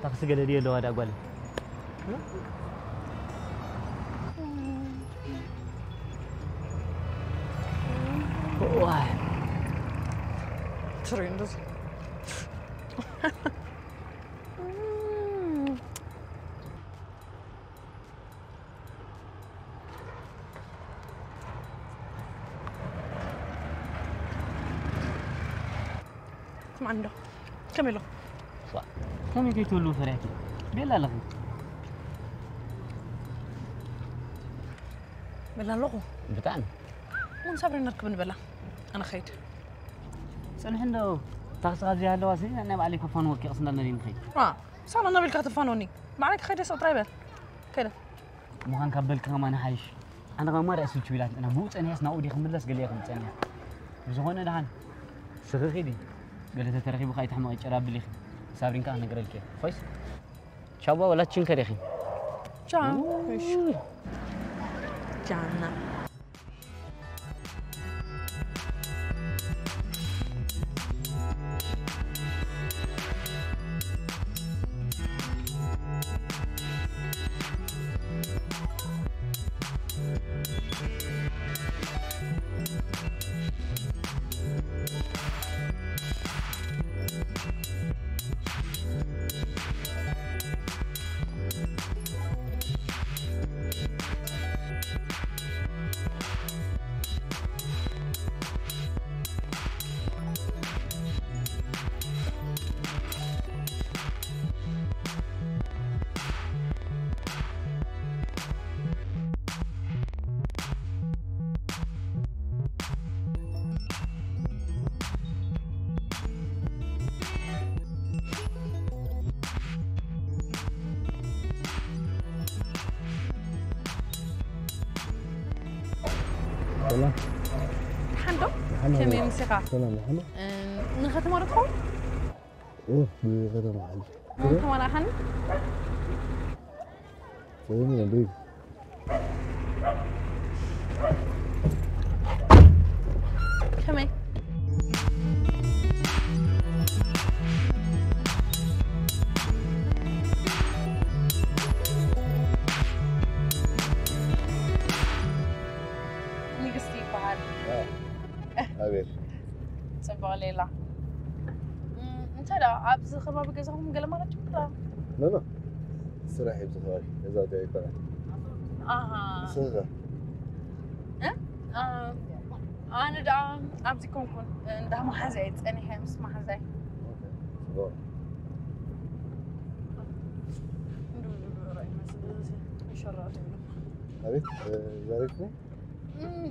ታክሲ ገለ ድየ ኣለዋ ዳ ጓል። ዋይ። ትሪኦ እንደዚ። ስማዕ እንዶ፣ ከመይ ኣሎ? ዋ፣ ከመይ ከይትህልዉ ፈሪሕኪ? ቤላ ኣለኺ። ቤላ ኣለኹ። ብጣዕሚ። እውን ሳብሪ ነርክብ ንበላ። ኣነ ኸይድ። ጽንሒ እንዶ፣ ታክሲ ካብዚ ኣለዋ፣ ስኒ ናይ ባዕለይ ከፋንወኪ፣ ቅስና ነሪ ንኸይድ። ዋ፣ ሳላ ነቢልካ ትፋንወኒ። ባዕለይ ክኸይደ ሰው ጥራይ በል። ከይደ። ምዃን ካብ በልካ ከማን ሓይሽ። ኣነ ከማ ርእሲ ችው ኢላትና፣ ብኡ ጸኒሐስ ናብኡ ድየ ክምለስ ገለ እየ ክብል ጸኒሐ። ብዝኾነ ደሓን ስኺ ኺዲ። ገለ ተተረኺቡ ከኣ ኣይትሕመቒ፣ ጭራ ኣብሊኺ። ሳብሪን ከኣ ክነግረልኪ እየ። ኮይስ? ቻባ ወላ ችንከ ዲኺ? ቻ-፣ እሺ። ቻና። ሰላም። ደሓን ዶ? ደሓን ከመይ ኣለኹ። ምሲኻ? ሰላም፣ ደሓን። እም፣ ንኸተማ ዶ ትኸውን? እወ፣ ብኸተማ ሓሊፈ። ንኸተማ ርኣኻኒ? ሰላም፣ እንዴት? ከመይ? ንግስቲ ይበሃል። አ፣ ኣቤት። ጽቡቕ ሌላ። እም፣ እንታይ ደኣ፣ ኣብዚ ከባቢ ገዛኹም ገለ ማለት እዩ? ኖ፣ ኖ። ስራሕ እዩ ኣብዚ ከባቢ። ገዛውቲ ኣይኮነን። ኣሃ። ንስኺ ኸ? እ? ኣ-፣ ኣነ ደኣ ኣብዚ ኮንኩን፣ እንዳ መሓዛይ ጸኒሐ፣ ምስ መሓዛይ። ኦኬ፣ ጽቡቕ። እንዱ፣ እንዱ፣ ራይ መስል፣ ይሸራቱ። ኣቤት፣ እ፣ ዛሬ እኮ እም፣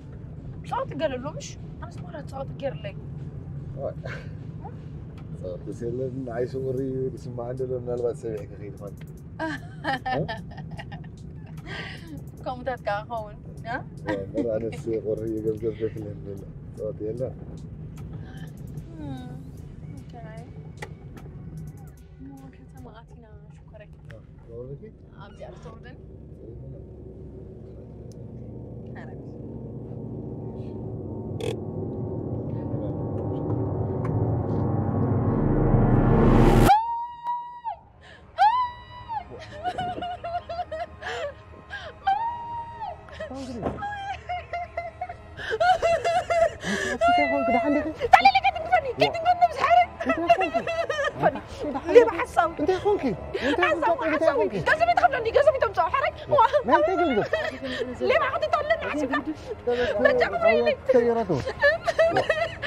ጸወት ገለሎ፣ ምሽ? ኣነስ ማራ ጸወት ገይርለይ። ዋይ። ጸወትስ የለን፣ ንዓይ ሽዑር እዩ ዝስማዕ እንደሎ፣ ምናልባት ሰሚዕኪ ከይትኾን። እ? ከምኡታት ከኣ ክኸውን፣ እ? እምበር ኣነስ ቁሪ ገንዘብ ደፍለን ዘሎ። ጸወት የለን። እም፣ ኦኬ። እሞ ከተማ ኣቲና ሽኮረይ። እ፣ ጸወትኪ? ኣብዚኣ ዶ ተውርደኒ? ሓረግ። እንታይ ኮንክ? ደሓን ዲኺ? ጠቕሊለ ከይትንክፈኒ፣ ከይትንክፈኒ ምስ ሓረግ። እንታይ ኮንክ? ፈኒ። እንታይ ሌባ ሓሳዊ። እንታይ ኮንክ? እንታይ ሓሳዊ፣ ኮንክ? እንታይ ሓሳዊ። ኮንክ? ገንዘብ ይትኸፍለኒ፣ ገንዘብ ይተምፅኦ፣ ሓረግ። ዋ። ናይ እንታይ ገንዘብ? ሌባ ክትጠቕለኒ ሓሲብካ። በጃ ክፍለኒ። ተይረቱ።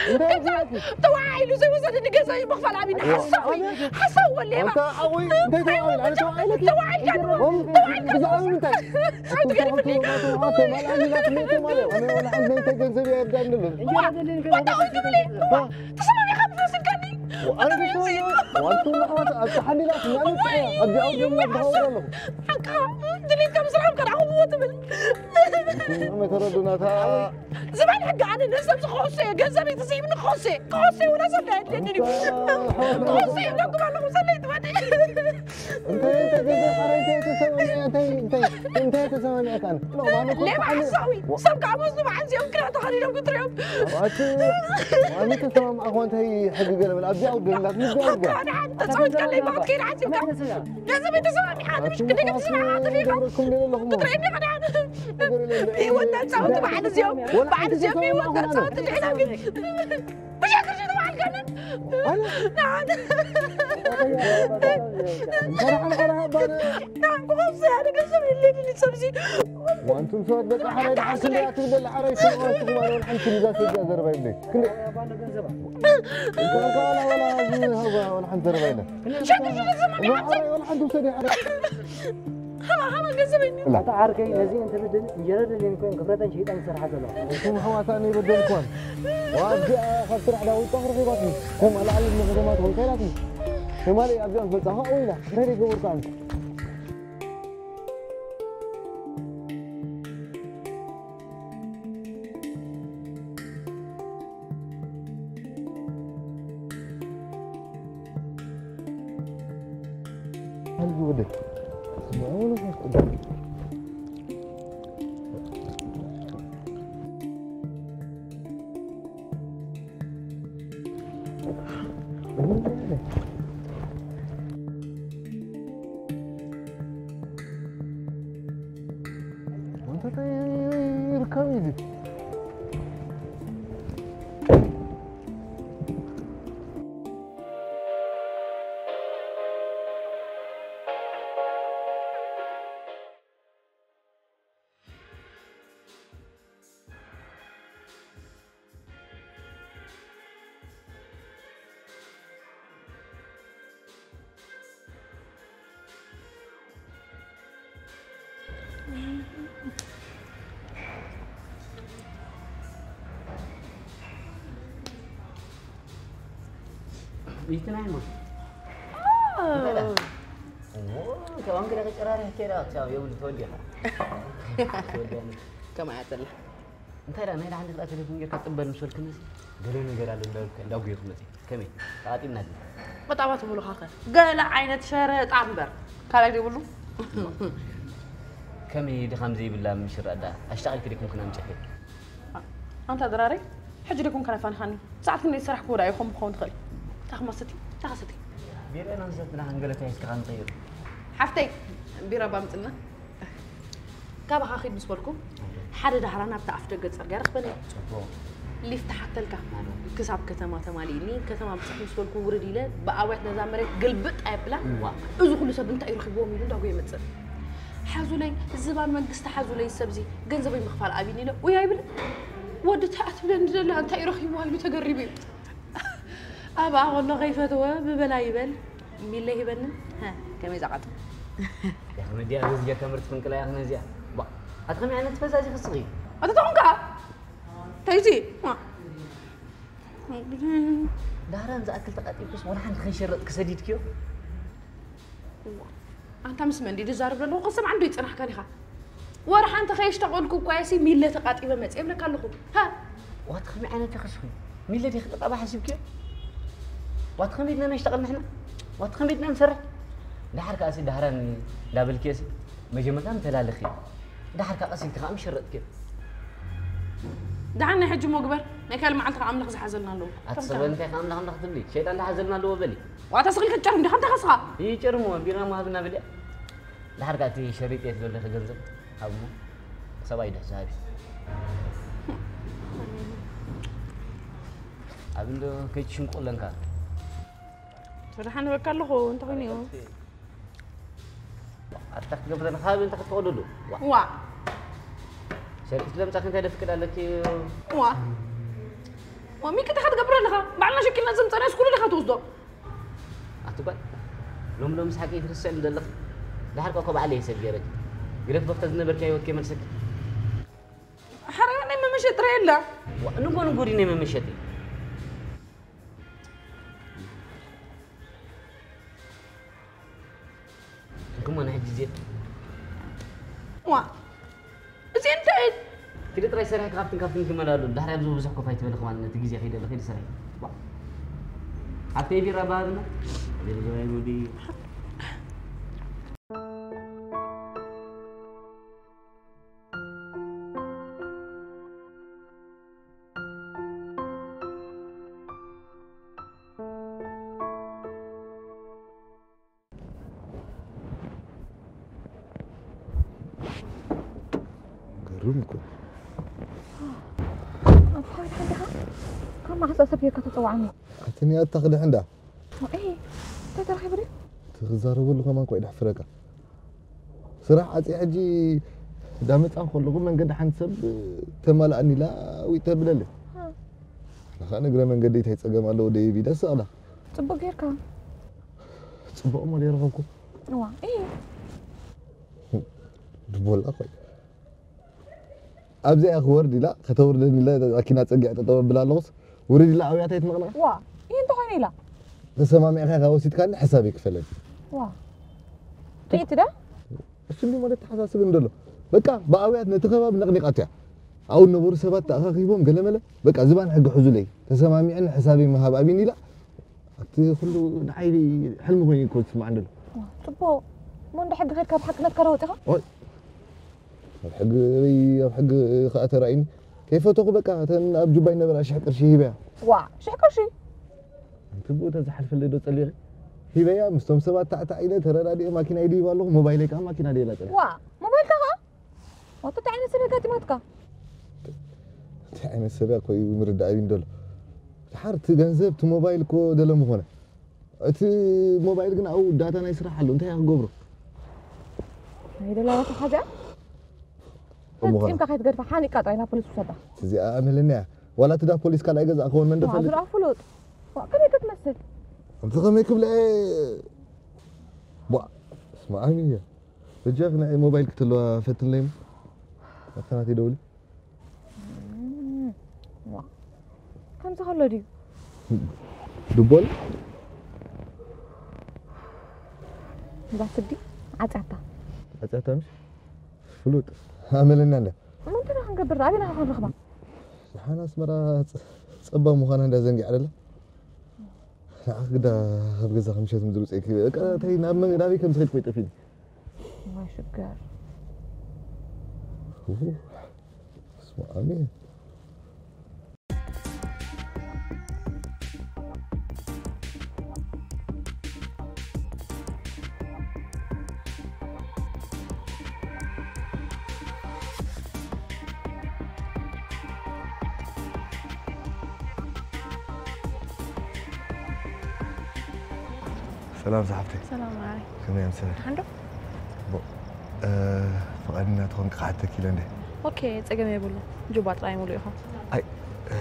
እንታይ ገዛ ኮንክ? ተዋዒሉ ዘይወሰደኒ ገዛ እዩ ምኽፋል ኣቢኒ። ሓሳዊ። ሓሳዊ ሌባ። ኣንታ ሓዊ፣ እንታይ ተዋዒሉ? ኣነ ተዋዒለኪ? ተዋዒልካ ዶ? ተዋዒልካ ዶ? ብዛዕባ ምንታይ? ኣንተ ገሪፍኒ። ኣንተ ማለት ኣነ ወላ ሓንቲ ናይ እንታይ ገንዘብ እየ ኣዳንሉ። ዋ፣ ኣንታ ወይ ትብለይ። ዋ፣ ተሰማሚዕካ ትመስልካኒ። ኣነ ደስ ይብለኒ። ዋንቱ ምሕዋት ኣብ ሓሊላት ማለት ወይ፣ ኣብዚ ኣውዲ ወይ፣ ማለት ሓሳብ። ኣለኹ። ሓንካ ድሌትካ ብስራሕ ከዳ ክምዎ ትብል። መተረዱናታ። ዝባን ሕጊ ኣነ ነሰብ ዝኸወሰ ገንዘብ ተስይብኒ ክኸወሰ። ክኸወሰ ወላ ሰብ ኣይድልየኒ ድዩ? ክኸወሰ ደኩም ኣለኹም ሰለይ ትወዲ። እንታይ እንታይ ገዛ ሓራይ እንታይ ተሰማሚዐ እንታይ እንታይ እንታይ ተሰማሚዐ ካን ሎማን እኮ ሌባ ሓሳዊ ሰብ ከዓ መስሉ በዓል እዚኦም ክዳን ተኸዲኖም ክትሪኦም ኣቲ ማሚ ተሰማምዐ እኮ እንታይ ሕጊ ገለ በል ኣብዚኣ ውገላት ንጓል ገ ከዳን ተፃዊት ከለይ ባት ከይድ ሓሲብካ ገንዘብ ተሰማሚዓ ትንሽ ክንደይ ተሰማሚዓ ትሪኢኻ ክትሪእኒ ከዳን ህይወት ተፃወቲ በዓል እዚኦም በዓል እዚኦም ህይወት ተፃወቲ ድሕና ግን ብሸክር ሽቱ በዓል ገንን ዋንቱም ሰባት በቃ ሓራይ ድሓን ክንደይ ኣትብል ደላ ሓራይ ሰማዋትኩም ኣነ ሓንቲ ዛ ሰጃ ዘረባ ይብለይ ክንደይ ወላ ሓንቲ ዘረባ ይብለ ሓራይ ወላ ሓንቲ ውሰድ ሓራይ ኣታ ዓርከይ ነዚ እንትብድል እንጀራ ደልየን ኮይን ክፍረተን ሸይጣን ዝሰርሓ ዘለዋ እቶም ኣሕዋታ እኔ በደልኳን ኣብዚኣ ካብ ስራሕ ዳዊት ጣፍ ረኺባትኒ ከም ኣልዓሊ ንኸተማ ተወልካ ኢላትኒ ትማሊ ኣብዚኣ ምስ መጻኻ ኦይላ እንታይ ደይገበርካ ኣንቲ ይትናይማ ከማን ክዳ ከጨራርሕ ከዳ ክሳብ የብሉ ተወዲኻ ከማያ ተላ እንታይ ዳ ናይ ዳሓን ክዳ ቴሌፎን ጌርካ ጥበል ምስ በልክኒ ገለ ነገር ኣሎ እንዳበልኩ እንዳጉየኹ መፅእ ከመይ ተቓጢምና ድና በጣባ ትብሉኻ ከ ገለ ዓይነት ሸረጣ እምበር ካልኣይ ዘይብሉ ከመይ ድኻም ዘይብላ ምሽራዳ ኣሽጣቒልክ ዲኩም ክና ምጨፌ ኣንታ ድራረይ ሕጂ ዲኩም ከነፋንኻኒ ሰዓት ክንደይ ዝሰራሕኩ ወዳ ይኹም ክኸውን ትኽእል ታኽማ ስቲ ታኸ ስቲ ቢረና ንሰትና ክንገለታ ሒዝካ ንቐይር ሓፍተይ ቢራ ባምፅና ካባኻ ኺድ ምስ በልኩ ሓደ ዳህራ ናብቲ ኣፍ ደገ ፅርግያ ረኽበኒ ሊፍት ሓተልካ ክሳብ ከተማ ተማሊእኒ ከተማ ብፅሕ ምስ በልኩ ውርድ ኢለ ብኣውያት ነዛ መሬት ግልብጥ ኣየብላ እዚ ኩሉ ሰብ እንታይ እዩ ረኺብዎም ኢሉ እንዳጎየ መፅእ ሓዙለይ ዝባን መንግስቲ ሓዙለይ ሰብዚ ገንዘበይ ምኽፋል ኣብይኒ ኢለ ኡይ ኣይብል ወዲ ተኣ ትብለኒ ደላ እንታይ እዩ ረኺብዋ ኢሉ ተገሪቡ እዩ ኣብኣ ከሎ ከይፈተወ ብበላ ይበል ሚለ ሂበኒ ከመይ ዛቐጥ ያኽመዲያ በዚያ ከምርት ፍንቅላ ያኽነ እዚኣ ኣትኸሚ ዓይነት ፈዛዚ ክስኺ ኣተተኹም ከዓ ተይዚ ዳህራን ዝኣክል ተቃጢብኩስ ወላ ሓንቲ ከይሸረጥ ክሰዲድክዮ ኣንታ ምስ መን ድዩ ዝዛረብ ዘለኹ ክሰምዓ እንዶ ይጸናሕካን ኢኻ ወርሓ እንተ ከየሽተቐልኩ እኳ የሲ ሚለ ተቃጢበ መጽ የብለካ ኣለኹ ሃ ዋት ከመይ ዓይነት ተኸስኹ ሚለ ዲኺ ቅጣባ ሓሲብክዮ ዋት ከመይ ድና ነሽተቐል ንሕና ዋት ከመይ ድና ንሰርሕ ድሓር ከኣሲ ዳህራን ዳበልክዮሲ መጀመርታ ምተላለኺ ድሓር ከኣ ቀሲልኪ ከኣ ምሸረጥክዮ ደሓን ናይ ሕጂ እሞ ግበር ናይ ካልእ መዓልቲ ከኣ ኣምላኽ ዝሓዘልና ኣለዎ ኣቲ ሰበ እንታይ ከኣ ኣምላኽ ኣምላኽ ትብሊ ሸይጣን ዝሓዘልና ኣለዎ በሊ ዋታ ስኽል ክትጨርም ዲኻ እንተ ኸስኻ ይጨርምዎ ቢራ ምሃብና ብልያ ድሓር ከኣ እቲ ሸሪጥ እየ ትደለኺ ገንዘብ ሃብሞ ሰብኣይ ድሕዚ ሃቢ ኣብ እንዶ ከይትሽንቁ ኣለንካ ብድሓን በካ ኣለኹ እንተ ኮይኑ እዩ ኣታ ክትገብረ ንኻብ እንተ ክትፈቕደሉ ዋ ሸሪጥ ለምጻ ክንታይ ደፍቅድ ኣለኪ ዋ ዋ ሚኪ እንታይ ክትገብረ ኣለኻ ባዕልና ሸኪልና ዘምጸናስ ኩሉ ዲኻ ትወስዶ ኣቲ ጓል ሎም ሎም ስሓቂ ትርስዕ ዘለኽ ድሓር ቋ ባዕለ ይሰብ ገይረክ ግደፍ በፍተ ዝነበርካ ህይወት ከይመልሰክ ሓራ ናይ መመሸጥ ጥራይ የላ ንጎ ንጎ ናይ መመሸጥ እንክሞ ናይ ሕጂ ዜት ዋ እዚ እንታይ ክዲ ጥራይ ሰሪሕካ ካብትን ካብትን ክመላሉ ዳሕሪ ኣብዚ ብዙሕ ኮፍ ኣይትበል ከማን ነቲ ግዜ ከይደለ ከይዲ ሰሪሕ ኣብቲ ቢራ ባህልና ቢራ ሙዲ ሩም እኮ። ኣንታ ሓወይ፣ ደሓን ዲኻ? ካብ መዓስ ሰብ ጌርካ ትጽውዓኒ? ኣትኒ ኣታ ክድሕን ዳ? እ፣ እንታይ ተረኺቡ ድዩ? ትኽዛረበሉ ከማን እኮ ይደሕፍረካ። ስራሕ ዓጽየ ሕጂ ዳመጻ ከለኹ መንገዲ ሓንቲ ሰብ ተማልኣኒ ኢላ ዊጥ ተብለለይ። እ። ንኻ ንግረ መንገዲ እንታይ ጸገም ኣለዎ ደይቢ ደስ ኣላ። ጽቡቕ ጌርካ። ጽቡቕ እሞ ዘይረኸብኩ። እዋ፣ እ። ድቦላ ኮይ። ኣብዚኣ ክወርድ ኢላ፣ ከተውርደኒ ኢላ፣ ማኪና ጸጊዐ ጠጠው ኣብላ ኣለኹስ፣ ውርድ ኢላ ኣብያታ ይትመቕነቕ። ዋ፣ ይህ እንተኾይኑ ኢላ። ተሰማሚዕካ ኢኻ ወሲድካኒ፣ ሕሳብ ይክፈለኒ። ዋ። ጥይት ዳ? እሱ እንዲሁ ማለት ተሓሳስብ እንደሎ። በቃ፣ ብኣውያት ነቲ ከባቢ ነቕኒቓት እያ። ኣብኡ ነበሩ ሰባት ተኣኻኺቦም፣ ገለመለ፣ በቃ፣ ዝባን ሕጊ ሕዙለይ። ተሰማሚዕን ሕሳበይ ምሃብ ኣቢን ኢላ፣ ኣብቲ ኩሉ ንዓይ ሕልሚ ኮይኑ እኮ ዝስማዕ እንደሎ። ዋ፣ ጽቡቕ። እሞ እንደ ሕጊ ከድካ ብሓቅነትካ ዶ ወጺኻ? ኦይ፣ ኣብ ሕጊ ወይ ኣብ ሕጊ ከኣ ተራእዩኒ። ከይፈተኹ በቃ፣ እተን ኣብ ጁባይ ነበራ ሽሕ ቅርሺ ሂበያ። ዋ፣ ሽሕ ቅርሺ? እቲ ብኡ ተዝሓልፈለይ ዶ ጸሊእኺ? ሂበያ፣ ምስቶም ሰባት ታዕታዕ ኢለ ተረዳዲኤ ማኪና ይድይብ ኣለኹ፣ ሞባይለይ ከኣ ማኪና ድየ ኢላ ጸሊኣ። ዋ፣ ሞባይልካ ከኣ? ዋ፣ እንታይ ዓይነት ሰብ ኣጋጢማትካ? እንታይ ዓይነት ሰብ እያ እኮ እዩ ምርዳእ ኣብዩ እንደሎ። ድሓር እቲ ገንዘብ፣ እቲ ሞባይል እኮ ደለ ምኾነ። እቲ ሞባይል ግን ኣብኡ ዳታ ናይ ስራሕ ኣሎ፣ እንታይ እያ ክገብሮ? ናይ ደላላ ተሓዚኣ? እሞ ፈጺምካ ከይትገድፋ፣ ሓኒቕካ ጥራይ ናብ ፖሊስ ውሰዳ። እዚኣ ኣመለኒ እያ። ዋላ እቲ ዳ ፖሊስ ካልኣይ ገዛ ክኸውን መን ዶ ዋ፣ ፈለጥ? ዝረኣ ፍሉጥ። ዋ፣ ከመይ ክትመስል? ከምዚ ከመይ ክብላ እየ? ቧ፣ ስማዓኒ እያ። በጃኺ ናይ ሞባይል ክትህልዋ ፈትንለይ እሞ። ኣብታ ናተይ ደውሊ። እም፣ ዋ። ከምዚ ከሎ ድዩ? ድቦል? እዛ ስዲ ዓጻታ። ዓጻታ ምሽ? ፍሉጥ። ኣመለና እንዳ። እሞ እንታይ ደኣ ክንገብር? ኣበይ ኢና ክንረኽባ? ደሓን ኣስመራ ጸ-፣ ጸባብ ምዃና እንዳ ዘንጊዓ ደላ። ንዓኺ ግዳ ካብ ገዛ ምሸት ምድሪ ውፅእኪ። በቃ እንታይ ናብ መን ናበይ ከም ዝኸድኩ ይጠፊኒ። ዋይ ሽገር። ኡፍ፣ በስመ ኣብ። ሰላም ሰሓብተይ። ሰላም ማዓረይ። ከመይ ኣምሰለ? ደሓን ዶ? ቦ-፣ እ፣ ፍቓደኛ ትኾን ክሓተኪ ኢለ እንደ። ኦኬ፣ ጸገም የብሉ። ጁባ ጥራይ ሙሉእ ኢኹም። ኣይ፣ እ፣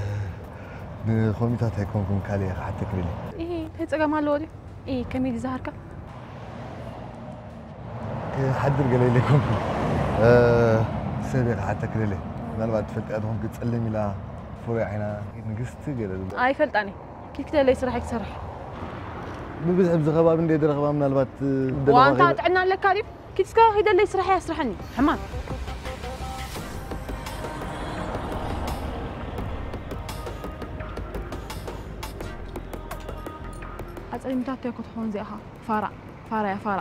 ንኮሚታት ኣይኮንኩን ካልእ እየ ክሓተኪ ደልየ። ኢሂ፣ እንታይ ጸገም ኣለዎ ድዩ? ኢ፣ ከመይ ድዩ ዝሃርካ? ክሓድር ገለ ኢለ ኣይኮንኩን። እ፣ ሰብ እየ ክሓተኪ ደልየ። ምናልባት ትፈልጥያ ትኾንኪ ጸሊም ኢላ ፍሩይ ዓይና ንግስቲ ገለ ዝብላ። ኣይፈልጣን እየ። ኪድ ክደለይ ስራሐይ ክሰርሕ። ብብዝሒ ኣብዚ ከባቢ እንደ ድረኽባ ምናልባት፣ እ፣ ደለኻ ዋንታ ከይበ- ጥዕና ኣለካ ድዩ? ኪድ እስከ ኺደለይ ስራሐይ ኣስርሐኒ። ሕማም። ኣጸሊምታቶ እኮ ትኸውን እዚኣ ኸኣ። ፋራ፣ ፋራ እያ፣ ፋራ።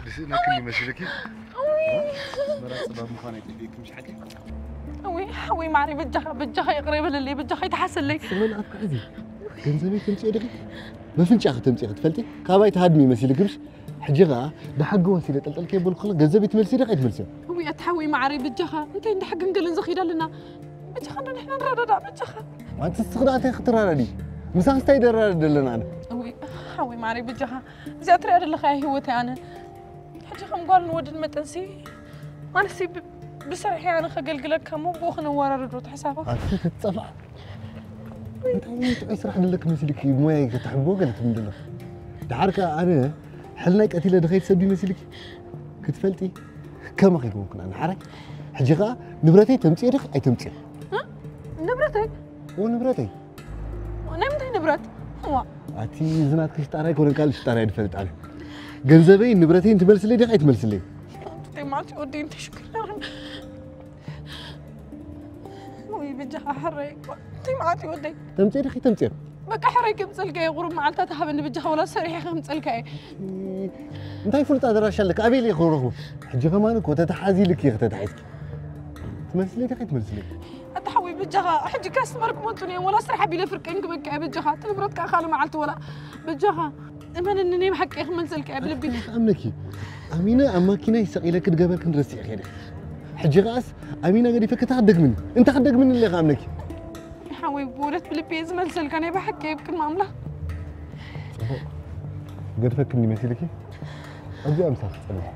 ድስእነክን ይመስልኪ? ኣስመራ ጽባብ ምዃን ኣይጠፍእክን፣ ምሽ ሓቂ? እውይ፣ ሓወይ ማዕረይ፣ በጃኻ፣ በጃኻ ይቕረ በለለይ፣ በጃኻ ይትሓሰለይ። ስመን ኣፍካ ሕዚ። ገንዘበይ ተምጽኦ ዲኺ? በፍንጫኺ ተምጽኦ ክትፈልጢ? ካባይ ትሃድሚ መሲልኪ፣ ምሽ? ሕጂ ኸኣ ብሓጊ ወሲደ ጠልጠል ከየበልኩ ከሎ ገንዘብ ይትመልሲ ዲኺ ኣይትመልስዮ? እውይ፣ ኣታ ሓወይ ማዕረይ፣ በጃኻ፣ እንታይ እንዳ ሕግን ገለን ዝኸይድ ኣለና? በጃኻ እንዶ ንሕና ንረዳዳእ፣ በጃኻ። ኣንቲ እስኺ ደኣ እንታይ ክትረዳድኢ? ምሳኺስ እንታይ ደራረድ ኣለና ኣነ? እውይ፣ ሓወይ ማዕረይ፣ በጃኻ፣ እዚኣ ትሪኣ ዘለኻ እያ ህይወተይ ኣነ። ሕጂ ከም ጓልን ወድን መጠንሲ፣ ኣነሲ ብ-፣ ብስርሐይ ኣነ ከገልግለካ እሞ ብኡ ክነወራርዶ ተሓሳባ። ኣንቲ ክትጸፍዓ። እንታይ ጥዑይ ስራሕ ደለኪ መሲልኪ ሞያይ ከተሕብቦ ገለ ትብል ዘለኺ? ደሓር ከኣ ኣነ ሕልናይ ቀቲለ ድኸይድ ሰብ ድዩ መሲልኪ? ክትፈልጢ ከማኺ ኣይኮንኩን ኣነ ሓራይ። ሕጂ ከኣ ንብረተይ ተምጽዮ ዲኺ ኣይተምጽዮ? እ? ንብረተይ? እዎ ንብረተይ። ናይ ምንታይ ንብረት? ኣቲ ዝናትኪ ሽጣራ ኣይኮነን ካልእ ሽጣራ ይድፈልጥ ኣነ ገንዘበይ ንብረተይ እንትመልስለይ ዲኻ ኣይትመልስለይ ቴማት ወዲ እንተ ሽክራን ወይ ብጃኻ ሕረይ ቴማት ወደይ ተምፅእ ዲኺ ተምፅእ በቃ ሕረይ ከምፀልካ እየ ቁሩብ መዓልታት ሃበኒ ብጃኻ ወላ ሰሪሐ ከምፀልካ እየ እንታይ ፍሉጥ ኣደራሻ ኣለካ ኣበይ ኢለ ክረኽቦ ሕጂ ከማን እኮ ተተሓዚ ልክ እየ ከተተሓዝኪ ትመልስለይ ዲኻ ኣይትመልስለይ ኣታ ሓወይ በጃኻ ሕጂ ካስተመር ክመፁ እዮም ወላ ስራሕ ቢለ ፍርቀን ክበካ እየ በጃኻ እቲ ንብረትካ ካልእ መዓልቲ ወላ በጃኻ እመንኒ ናይ ብሓቂ እየ ክመልሰልካ እየ ብልቢ ኣምነኪ ኣሚነ ኣብ ማኪና ይሰቂለ ክድገበር ክንረስዕ ከደ ሕጂ ከኣስ ኣሚና ገዲፈ ክታክደግምኒ እንተ ክደግምኒ ኣለካ ኣምነኪ ሓወይ ብእውነት ብልቢ እየ ዝመልሰልካ ናይ ብሓቂ እየ ብቅድሚ ኣምላኽ ገድፈክኒ መሲልኪ ኣብዚኣ ምሳኺ ክፀንሕ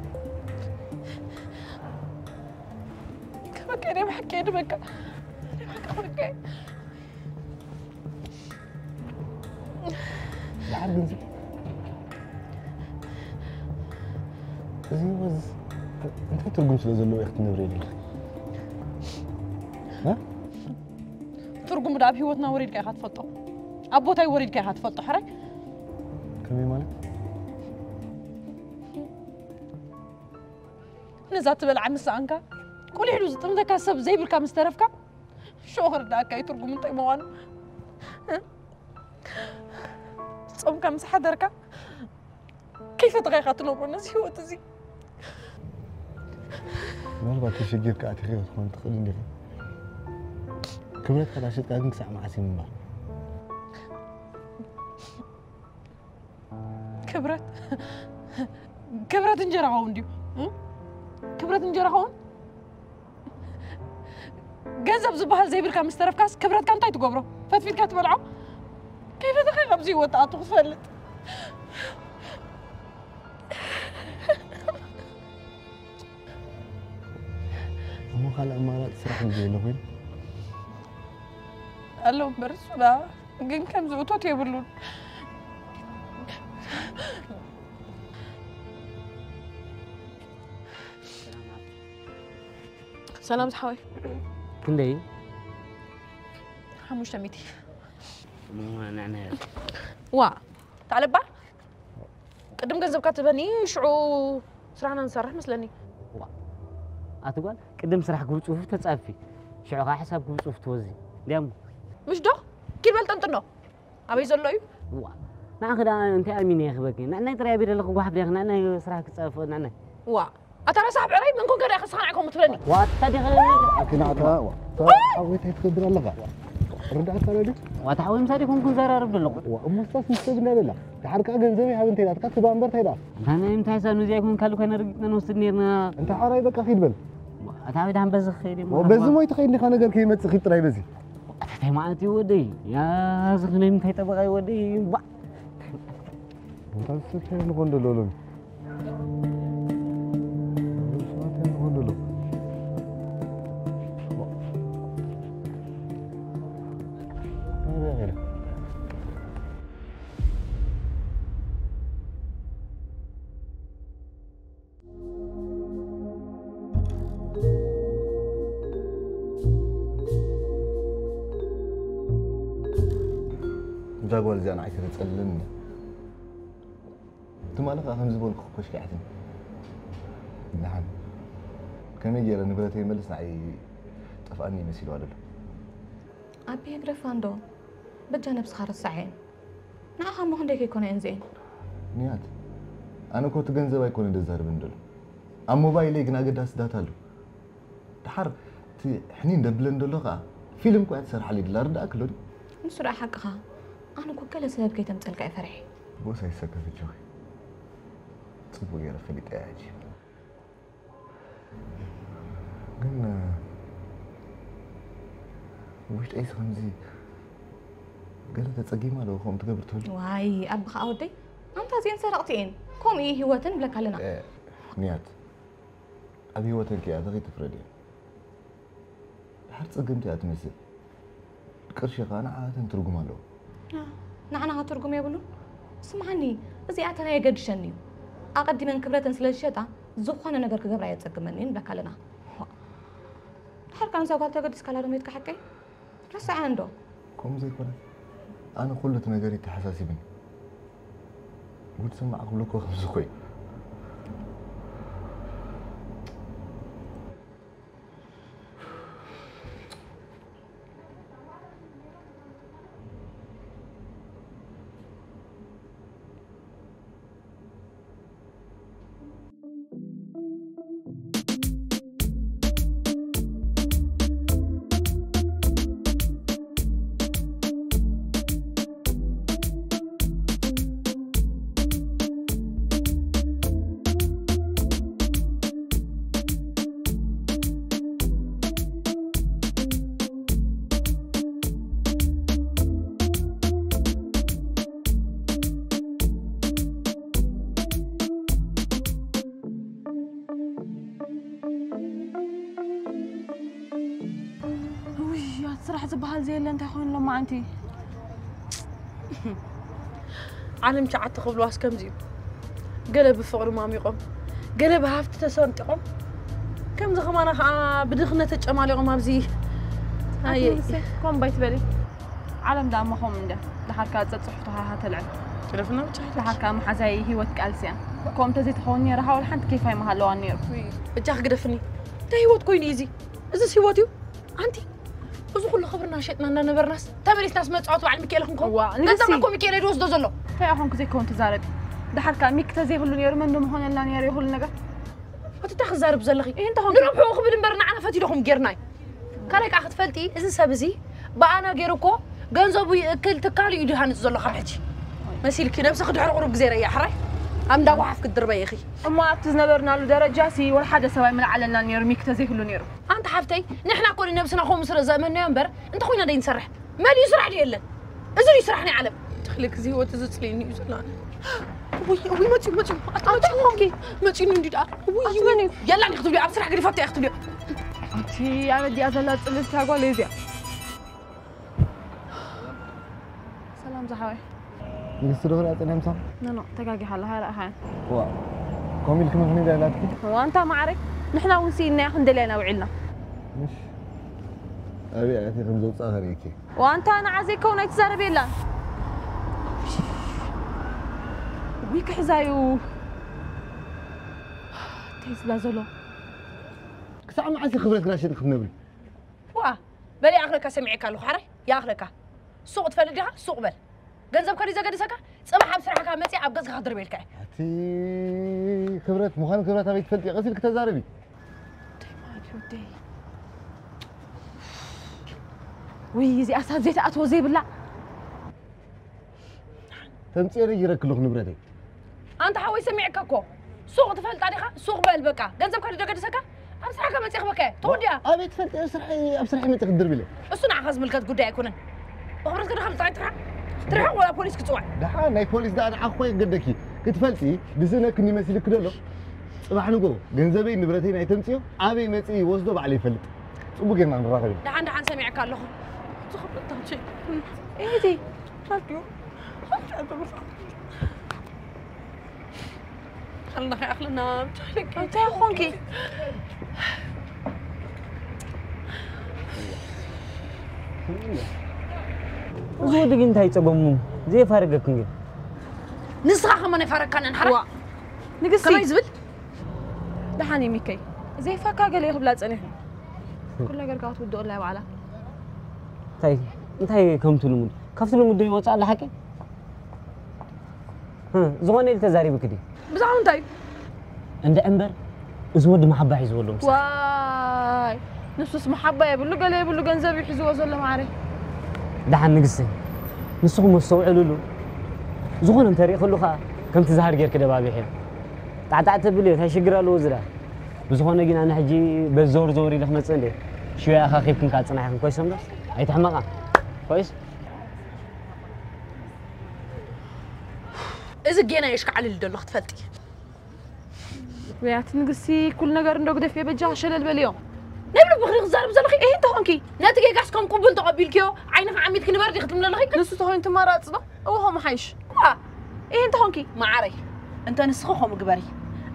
ክበቀ ናይ ብሓቂ እየ ድበቃ ናይ ብሓቂ ክበቀ ድሓር ግን እዚ ወዝ እንታይ ትርጉም ስለ ዘለዎ ኢኺ ትነብሪ የለ ትርጉሙ ዳ ኣብ ህይወትና ወሪድካ ኢኻ ትፈልጦ ኣብ ቦታይ ወሪድካ ኢኻ ትፈልጦ ሕራይ ከመይ ማለት ነዛ ትበልዓ ምስ ሰኣንካ ቁሊሕሉ ዝጥምተካ ሰብ ዘይብልካ ምስ ተረፍካ ሽዑ ክርዳእካ እዩ ትርጉም እንታይ ምዃኑ ጾምካ ምስ ሓደርካ ከይፈተኻ ኢኻ ትነብሮ ነዚ ህይወት እዚ ምናልባት ተሸጊርካ ኣቲኺ ክትኮን ትኽእል እንዲኻ ክብረትካ ዳሸጥካ ግን ክሳዕ መዓስ እዩ ምንባር ክብረት ክብረት እንጀራ ኸውን ድዩ ክብረት እንጀራ ኸውን ገንዘብ ዝበሃል ዘይብልካ ምስ ተረፍካስ ክብረትካ እንታይ ትገብሮ ፈትፊትካ ትበልዖ ከይፈተኻ ካብዚ ህይወት ኣቱ ክትፈልጥ እሞ ካልእ ኣማራፂ ስራሕ እንጂ የለ ኮይኑ ኣሎ እምበር እሱዳ ግን ከምዚ እቶት የብሉን ሰላም ዝሓወይ ክንደይ ሓሙሽተ ሚእቲ ዋ ታለባ ቅድም ገንዘብካ ትበኒ ሽዑ ስራሕና ንሰርሕ መስለኒ ኣቲ ጓል ቅድም ስራሕ ግብር ፅሑፍ ተፃፊ ሽዑ ከዓ ሕሳብ ግብር ፅሑፍ ትወዚ እንዲያሞ ምሽ ዶ ኪድ በል ጠንጥኖ ኣበይ ዘሎ እዩ ንዓ ክዳ እንታይ ኣሚነ ይኽበኪ ንዕናይ ጥራይ ቤት ኣለኹ ጓሓፍ ዲያ ንዕናይ ስራሕ ክፀፍእ ንዕናይ ዋ ኣታ ረሳሕ ብዕራይ መን ኮንካ ዲኻ ስኻን ዓይኮም ትብለኒ ዋታ ዲኻ ኣኪናታ ኣወይ እንታይ ትገብር ኣለኻ ርዳእካ ለዲ ዋታ ሓወይ ምሳሌ ኮንኩ ዘራርብ ኣለኹ እሞ ስታስ ምስ ሰብ እንዳበላ ድሓር ከዓ ገንዘብ ይሃብ እንታይ ናትካ ትባ እምበር እንታይ ደኣ እንታይ እንታይ ሳብ ነዚኣ ይኮን ካልእ ኮይነ ርግጥና ንወስድ ነርና እንተ ሓራይ በቃ ኪድ በል ኣታ ወይ ዳን በዚ ክኸይድ እሞ በዚ ሞይ ትኸይድ ዲኻ ነገር ከይመጽእ ኪድ ጥራይ በዚ ኣታ እንታይ ማለት እዩ ወደይ ያዚ ክነይ እንታይ ጠበቃ እዩ ወደይ ባ እንታይ ዝሰፍሕ ንኾን ደሎ ሎሚ እዛ ጓል እዚኣ ንዓይ ከተጸልለኒ ትማሊ ከዓ ከምዚ በልኩ ኮሽኪዓትኒ ደሓን ከመይ ገይረ ንብረተይ መልስ ንዓይ ጠፍኣኒ መሲልዋ ደሎ ኣቢ ግረፋ እንዶ በጃ ነብስኻ ረሳዐ እየን ንዓኻ እሞ ክንደይ ከይኮነ እየን እዚአን ንያት ኣነ እኮ እቲ ገንዘብ ኣይኮነ ደዛርብን ደሎ ኣብ ሞባይለይ ግን ኣገዳሲ ዳታ ኣሎ ደሓር እቲ ሕኒን ደብለን ደሎ ከዓ ፊልም እኮ እያ ትሰርሓለይ ድላ ርዳእክ ኣሎ ድዩ ንሱ ደኣ ሓቅኻ ኣነ እኮ ገለ ሰበብ ከይተምፀልካ እየ ፈሪሐ ቦስ ኣይሰከፍ እጆኺ ፅቡቅ ገይረ ፈሊጠ እያ ሕጂ ግን ውሽጠይስ ከምዚ ገለ ተፀጊማ ዶ ከምኡ ትገብር ትህሉ ዋይ ኣቢ ከዓ ወደይ ኣንታ እዚአን ሰረቕቲ እየን ከምኡ እዩ ህይወተን ንብለካ ኣለና ንያት ኣብ ህይወተን ከይኣተኺ ትፍረድየን ድሓር ፀገምቲ እያ ትመስል ቅርሺ ከዓ ንዓኣተን ትርጉም ኣለዎ ንዓና ትርጉም የብሉን ስምዓኒ እዚኣተን ኣየገድሸን እዩ ኣቐዲመን ክብረተን ስለ ዝሸጣ ዝኾነ ነገር ክገብራ የፀግመን እዩ ንብለካ ኣለና ድሓር ከዓ ንዛ ጓል ተገዲስካላ ዶ ሜትካ ሓቀይ ረስዐ እንዶ ከምኡ ዘይኮነ ኣነ ኩሉ እቲ ነገር ይተሓሳሲብኒ። ጉድ ሰማዕ ክብለኮ ከምዚ ኮይኑ። ውይ፣ ያት ስራሕ ዝበሃል ዘየለ እንታይ ኮይኑ ሎማዓንቲ? ዓለም ሸዓተ ክብልዋስ ከምዚ እዩ። ገለ ብፍቕሪ ማሚቖም፣ ገለ ብሃፍቲ ተሰንጢቖም፣ ከምዚ ከማና ከዓ ብድኽነት ተጨማሊቖም ኣብዚ። ኣየ። ኣትንሰ ኮም ባይትበሊ። ዓለም ደኣ እሞ ከምኡ እንድያ። ደሓር ከኣ ጸጽሑፍትኻ ሃተልዕል። ጭረፍና ብቻ። ደሓር ከኣ መሓዛይ ህይወት ቃልሲ እያ። ከምኡ እንተዘይትኸውን ነይራ፣ ሓወል ሓንቲ ኬፍ ኣይምሃለዋን ነይሩ። ውይ፣ በጃኺ ግደፍኒ። እንታይ ህይወት ኮይኑ እዩ እዚ? እዚስ ህይወት እዩ? ኣንቲ፣ እዚ ኩሉ ክብርና ሸጥና እንዳነበርናስ፣ ተመሊስናስ መጻወቲ በዓል ሚካኤል ክንኮን? ዋ፣ ንግስቲ። ገንዘብና እኮ ሚካኤል እዩ ዝወስዶ ዘሎ። እንታይ ኢኹም ክዘይከውን ትዛረቢ? ደሓር ከኣ ሚክ ተዘይህሉ ነይሩ፣ መን ዶ ምኾነልና ነይሩ ይኹሉ ነገር? እቲ እንታይ ክዛረብ ዘለኺ? ይህ እንተኾንኪ ንረብሕኡ ክብል እምበር ንዓና ፈትዩ ዶ ክምጌርና እዩ? ካልኣይ ከኣ ክትፈልጢ፣ እዚ ሰብ እዚ ብኣና ገይሩ እኮ ገንዘቡ ይእክል ትካሉ እዩ ድሃንጽ ዘሎ ካብ ሕጂ። መሲልኪ ነብስኺ ድሕሪ ቁሩብ ግዜ ረያ ሕራይ ኣብ እንዳ ጓሓፍ ክትድርበይ ኢኺ። እሞ ኣብቲ ዝነበርናሉ ደረጃ ሲ ወላ ሓደ ሰብ ኣይምልዓለልናን ነይሩ ሚክ ተዘይህሉ ነይሩ። ኣንቲ ሓፍተይ ንሕና እኮ ንነብስና ከምኡ ስለ ዘእመንናዮ እምበር እንተኾይና ደይንሰርሕ። መሊኡ ስራሕ ድዩ የለን? እዚ ድዩ ስራሕ ናይ ዓለም? ትኽልክ እዚ ህይወት እዚ ጽልኢኒ እዩ ዘሎ ኣነ። ውይ፣ ውይ፣ መጺኡ፣ መጺኡ። ኣቲ መጺኡ ኮንኪ? መጺኡኒ እንዲ ደኣ። ውይ፣ ኣቲ ውይ። መን እዩ? የላ እንዲ ክትብልዮ፣ ኣብ ስራሕ ገዲፋቶ እያ ክትብልዮ። ኣቲ ኣበዲኣ ዘላ ጽልልቲ ጓል እዚኣ። ሰላም ዝሓወይ። ንግስቲ ዶ ክሪኣ ጸኒሐ ምሳኻ? ኖ፣ ኖ፣ ተጋጊኻ ኣለኻ፣ ኣይረኣኻያን። ዋ፣ ከምኡ ኢልኪ ምኽኒ ዶ ኢላትኪ? ዋንታ ማዕረይ፣ ንሕና እውን ስኢልና ክንደልያ ኢና ውዒልና። ምሽ፣ ኣበይ ኣትየ ከም ዘውጽኣ ከርእየኪ። ዋንታ ንዓ ዘይከውን ኣይትዛረብ የላን። ውይ ክሕዛዩ። እንታይ ዝብላ ዘሎ? ክሳዕ መዓስ ክብረትና ሸጥ ክትነብሪ? ዋ፣ በል ይኣኽለካ ሰሚዐካ ኣለኹ ሓራይ፣ ይኣኽለካ። ሱቕ ትፈልጥ ዲኻ? ሱቕ በል። ገንዘብ ከዲ ዘገድሰካ? ጽባሕ ኣብ ስራሕካ መጺኣ ኣብ ገጽካ ክድርበልካ እየ። ኣቲ ክብረት፣ ምዃኑ ክብረት ኣበይ ትፈልጢ? ቀስ ኢልኪ ተዛረቢ። እንታይ ማለት እዩ ወደይ? ውይ፣ እዚኣ ሳብ ዘይትኣትዎ ዘይብላ። ተምጽኤ ነጊረኪ ኣለኹ ንብረተይ። ኣንታ ሓወይ ሰሚዕካ እኮ። ሱቕ ትፈልጣ ዲኻ? ሱቕ በል በቃ። ገንዘብካ ዶ ገድሰካ? ኣብ ስራሕካ መጺኻ በቃ። ተወዲኣ። ኣበይ ትፈልጢ? ኣብ ስራሕ፣ ኣብ ስራሕ መጺ ክትድርብለ። እሱ ንዓኻ ዝምልከት ጉዳይ ኣይኮነን። ብኽብረትካ ዶ ካብ ምጽኣይ ትርሓቕ? ትርሓቕ ወላ ፖሊስ ክጽዋዕ? ደሓ ናይ ፖሊስ ደኣ ንዓኺ እኮ የገደኪ። ክትፈልጢ ድስእነክኒ መሲልኪ ደሎ። ጽባሕ ንግሆ ገንዘበይ ንብረተይ ናይ ተምጽዮ ኣበይ መጺ ወስዶ ባዕለይ ይፈልጥ። ጽቡቅ ጌርና ክንራኸብ ኢና። ደሓን ደሓን ሰሚዕካ ኣለኹ። ዝኽብረታ ቸይ። እህቲ። ሓልዮ። ሓልዮ። ሓልና ከይኣኽለና ብቻ ለኪ። እንታይ ኾንኪ? እዚ ወዲ ግን እንታይ ጸገሙ? ዘይፋረገክን ግን። ንስኻ ከማን ኣይፋረካንን ሓራ? ዋ፣ ንግስቲ። ከመይ ዝብል? ደሓን እዩ ሚከይ። ዘይፋካ ገለ ክብላ ጸኒሑ። ኩሉ ነገር ካብ ትውድኦ ኣላ ባዕላ። እንታይ፣ እንታይ ከምቲ ልሙድ? ካብቲ ልሙድ ዶ ይወጽእ ኣላ ሓቂ? ህ፣ ዝኾነ ኢሉ ተዛሪብኪ ድዩ? ብዛዕባ እንታይ? እንድዒ እምበር፣ እዚ ወዲ መሓባ ሒዝዎ ኣሎ ምሳሌ። ዋይ፣ ንሱስ መሓባ የብሉ፣ ገለ የብሉ፣ ገንዘብ እዩ ሒዝዎ ዘሎ ማዕረ። ደሓን ንግስተይ፣ ንስኹም ኣስተውዕልሉ። ዝኾነ እንተሪእኽሉ ኸኣ ከምቲ ዝሃር ጌርኪ ደባቢሕዮ። ጣዕጣዕ ተብልዮ፣ እንታይ ሽግር ኣለዎ ዝዳ? ብዝኾነ ግን ኣነ ሕጂ በዚ ዘወር ዘወር ኢለ ክመጽእ እንደ ሽወያ ኣኻኺብክን ከኣ ጽናሕ ኢኽን ኮይሰም ዶ? ኣይትሕመቓ። ኮይስ? እዚ ጌና የሽካዕልል ደሎ ክትፈልጢ። ወያት ንግስቲ ኩሉ ነገር እንዶ ግደፍዮ በጃ ሸለል በልዮ። ናይ ብልቢ ክሪ ክዛረብ ዘለኺ? እህ እንተ ኾንኪ? ነቲ ጌጋስ ከም ቅቡል ተቐቢልክዮ ዓይንኻ ዓሚትኪ ንበር ዲኺ ትብሊ ዘለኺ? ንሱ ተኾይኑ ትመራጽ ዶ? እወ ኸም ሓይሽ። ዋ! እህ እንተ ኾንኪ? መዓረይ፣ እንተ ንስኺ ከምኡ ግበሪ።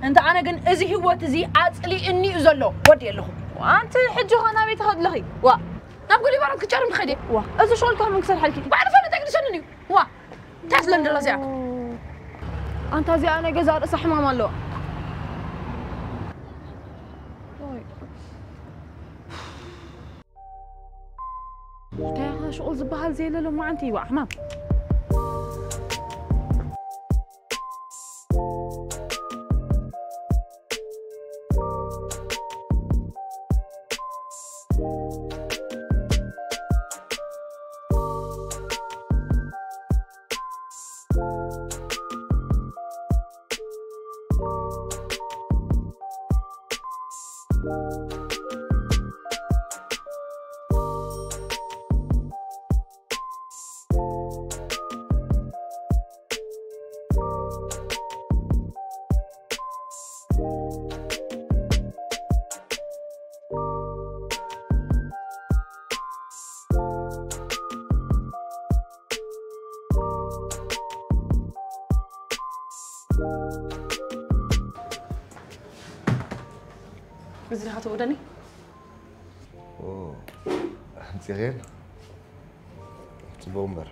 እንተ ኣነ ግን እዚ ህይወት እዚ ኣጽሊእኒ እዩ ዘሎ። ወዲ ኣለኹ። ኣንቲ ሕጂ ኸ ናበይ ትኸዲ ኣለኺ? ዋ! ናብ ጉሊባራት ክጨርም ትኸዲ? ዋ! እዚ ሸልኮ ምን ክሰርሐልኪ? ባዕሪ ፈለጠ ግድሰኒ እዩ። ዋ እንታይ ስለንደላ እዚኣ ኣንታ እዚኣ ናይ ገዛ ርእሳ ሕማም ኣለዋ እንታይ ኢኻ ሽቑል ዝበሃል ዘየለ ሎማዓንቲ ይዋዕ ሕማም እዚ ዲኻ ትውደኒ? ኣምፂኸየን ፅቡቕ እምበር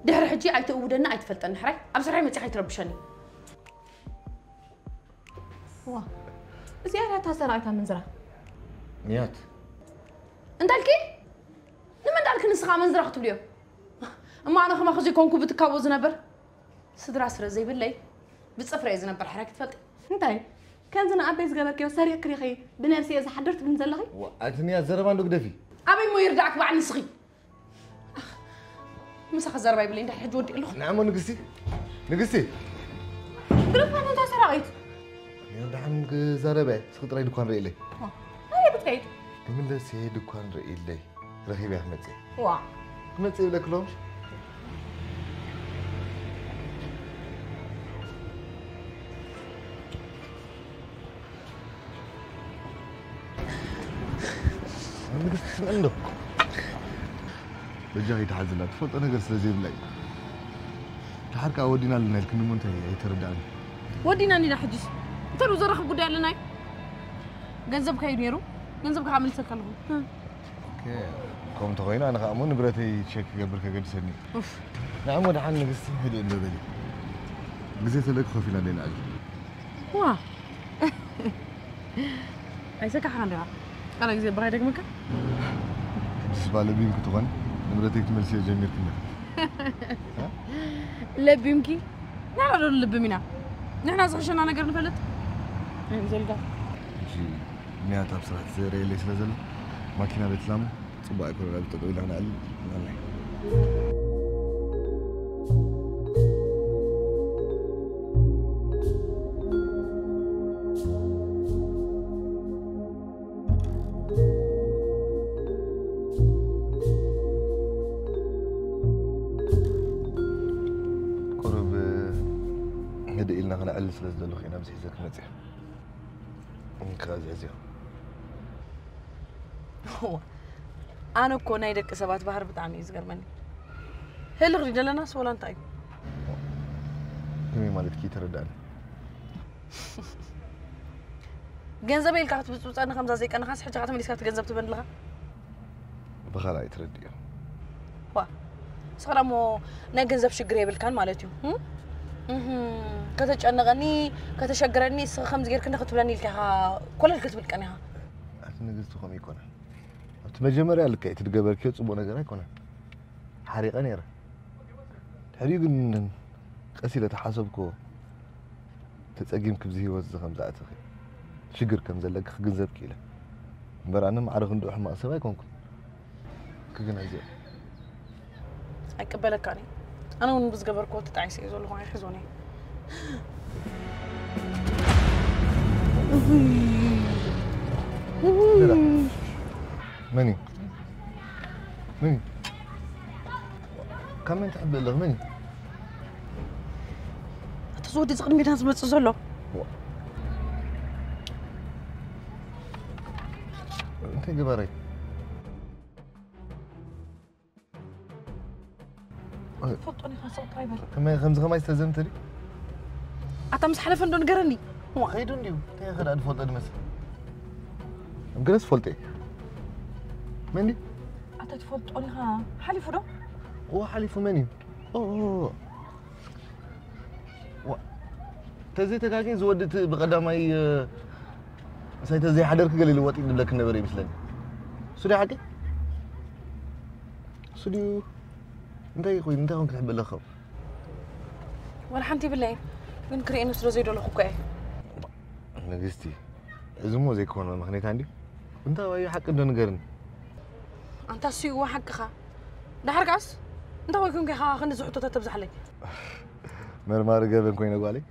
ድሕሪ ሕጂ ኣይትእውደኒ ኣይትፈልጠኒ ሕራይ ኣብ ስራይ መፂኻ ኣይትረብሸኒ እዚኣ እያ እታ ሰራቒት ኣመንዝራ። ንያት እንዳልኪ ንመን ዳልኪ ንስኻ ኣመንዝራ ክትብልዮ? እሞ ኣነ ከማኺ ዘይኮንኩ ብትካቦ ዝነብር ስድራ ስለ ዘይብለይ ብፅፍረ እየ ዝነብር ሕራይ ክትፈልጢ። እንታይ ከምዚ ንኣበይ ዝገበርክዮ ሰሪቕኪ ዲኺ ብነብሲ እየ ዝሓድር ትብልኒ ዘለኺ? ኣቲ ንያት ዘረባ እንዶ ግደፊ። ኣበይ እሞ ይርዳእኪ በዓል ንስኺ? ምሳኻ ዘረባ ይብለይ እንድሕር ሕጂ ወዲእ ኣለኹ። ንዕሞ ንግስቲ ንግስቲ ግደፋ ነታ ሰራቒት። ደሓን ክዛረበ ስኺ ጥራይ ድኳን ርእይለይ። ኣበይ ክትከይድ? ክምለስ እየ ድኳን ርእይለይ ረኺበያ ክመጽእ። ዋ ክመጽእ ይብለኪ ሎምሽ። ንግስቲ ስምዒ እንዶ በጃኺ ኣይትሓዝላ ትፈልጦ ነገር ስለ ዘይብላ እዩ። ድሓር ከኣ ወዲና ኣለና ኢልክኒ እሞ እንታይ ኣይተረድኣኒ። ወዲና እንዲና ሕጅስ እንታይ ዶ ዘራኽብ ጉዳይ ኣለና እዩ። ገንዘብካ እዩ ነይሩ ገንዘብካ ከኣ መልሰልካ ኣለኹ። ከምኡ እንተኾይኑ ኣነ ከኣ እሞ ንብረተይ ቸክ ክገብር ከገድሰኒ እዩ። ንዓ እሞ ደሓን ንግስቲ ህድእ እንዶ በሊ። ግዜ ተለኪ ኮፍ ኢልና ደይንዕልል። ዋ ኣይሰካሕካን ዲኻ ካልኣይ ግዜ ብኻ ይደግመካ። ሕጅስ እባ ለቢምኪ ትኾኒ ንብረተይ ክትመልስዮ ጀሚርክኒ። ለቢምኪ ንሕና ዶ ንልብም ኢና ንሕና ዝሕሸና ነገር ንፈልጥ ኣይምዘልዳ ሕጂ ንያት ኣብ ስራሕ ትዘይርእየለይ ስለ ዘሎ ማኪና ቤት ላሙ ጽቡቕ ኣይኮነን ኣብዚ ጠጠው ኢልና ክንዕልል ንቕናይ። ቁሩብ ህድእ ኢልና ክነዕልል ስለ ዝደለኹ ኢና ኣብዚ ሒዘ ክመጽእ። እንካ ዝሕዝዮ። ኣነ እኮ ናይ ደቂ ሰባት ባህር ብጣዕሚ እዩ ዝገርመኒ። ህልኽ ደለናስ ወላ እንታይ እዩ? ከመይ ማለት ኪ ተረዳእኒ? ገንዘብ ኢልካ ክትብፅብፀኒ ከምዛ ዘይቀንኻስ ሕጂ ተመሊስካ እቲ ገንዘብ ትበኒ ኣለኻ? ብኻልኣይ ትረድእዮ። ዋ ንስኻ ደሞ ናይ ገንዘብ ሽግር የብልካን ማለት እዩ። እህ? እህ፣ ከተጨንቐኒ ከተሸግረኒ ንስኻ ከምዚ ጌርክኒ ክትብለኒ ኢልካ ኢኻ ኮለል ክትብል ቀኒኻ። ኣቲ ንግስቲ ከምኡ ኣይኮነን። ኣብቲ መጀመርያ ልክዕ እቲ ዝገበርክዮ ፅቡቕ ነገር ኣይኮነን። ሓሪቐ ነይረ። ድሕሪኡ ግን ቀስ ኢለ ተሓሰብክዎ። ተጸጊምኪ ኣብዚ ህይወት እዚ ከም ዝኣተኺ ሽግር ከም ዘለኪ ክግንዘብ ክኢለ እምበር ኣነ ማዕረ ክንድኡ ሕማቕ ሰብ ኣይኮንኩን ክግንዕዝዮ ኣይቅበለካን እየ ኣነ እውን ብዝገበርክዎ ተጣዒሰ እየ ዘለኹ ኣይሕዞን እየ መን እዩ መን እዩ ካብ መን ትሕቢ ኣለኺ መን እዩ እቲ ዝወዲ እዚ ቅድሜና ዝመፅእ ዘሎ እንታይ ገባረይ ፈልጦን ኢኻ ሰብስክራይበር ከመይ ከምዚ ከማይ ዝተዘምተ ድዩ ኣታ ምስ ሓለፈ እንዶ ንገረኒ ከይዱ እንድዩ እንታይ ከዳ ዝፈልጦ ዝመስል ኣብ ገለስ ፈልጦ እዩ መን ድዩ ኣታ ትፈልጦን ኢኻ ሓሊፉ ዶ እዎ ሓሊፉ መን እዩ? ኦ፣ ኦ፣ ኦ። ዋ፣ ተዘይተጋግየ ዝወዲ እቲ ብቐዳማይ፣ እ፣ ምሳይ ተዘይሓደርክ ገለ ኢሉ ወጢኡ ዝብለክ ነበረ ይመስለኒ። እሱ ድዩ ሓቂ? እሱ ድዩ? እንታይ ኮይኑ? እንታይ ኮንክ ትሕበለካ? ዋላ ሓንቲ ይብለይ፣ ግን ክርእየኒ ስለ ዘይደለኹ እኮ እየ። ንግስቲ፣ እዚ እሞ ዘይኮነ ምኽንያት እንድዩ። እንታይ ዋዩ ሓቂ እንዶ ንገርኒ። ኣንታ እሱ እዩ ሓቅኻ። ደሓር ከኣስ እንታይ ወይ ኮንካ ኢኻ ክንድዚ ሕቶታት ተብዝሓለይ? መርማሪ ገበን ኮይነ ጓለይ።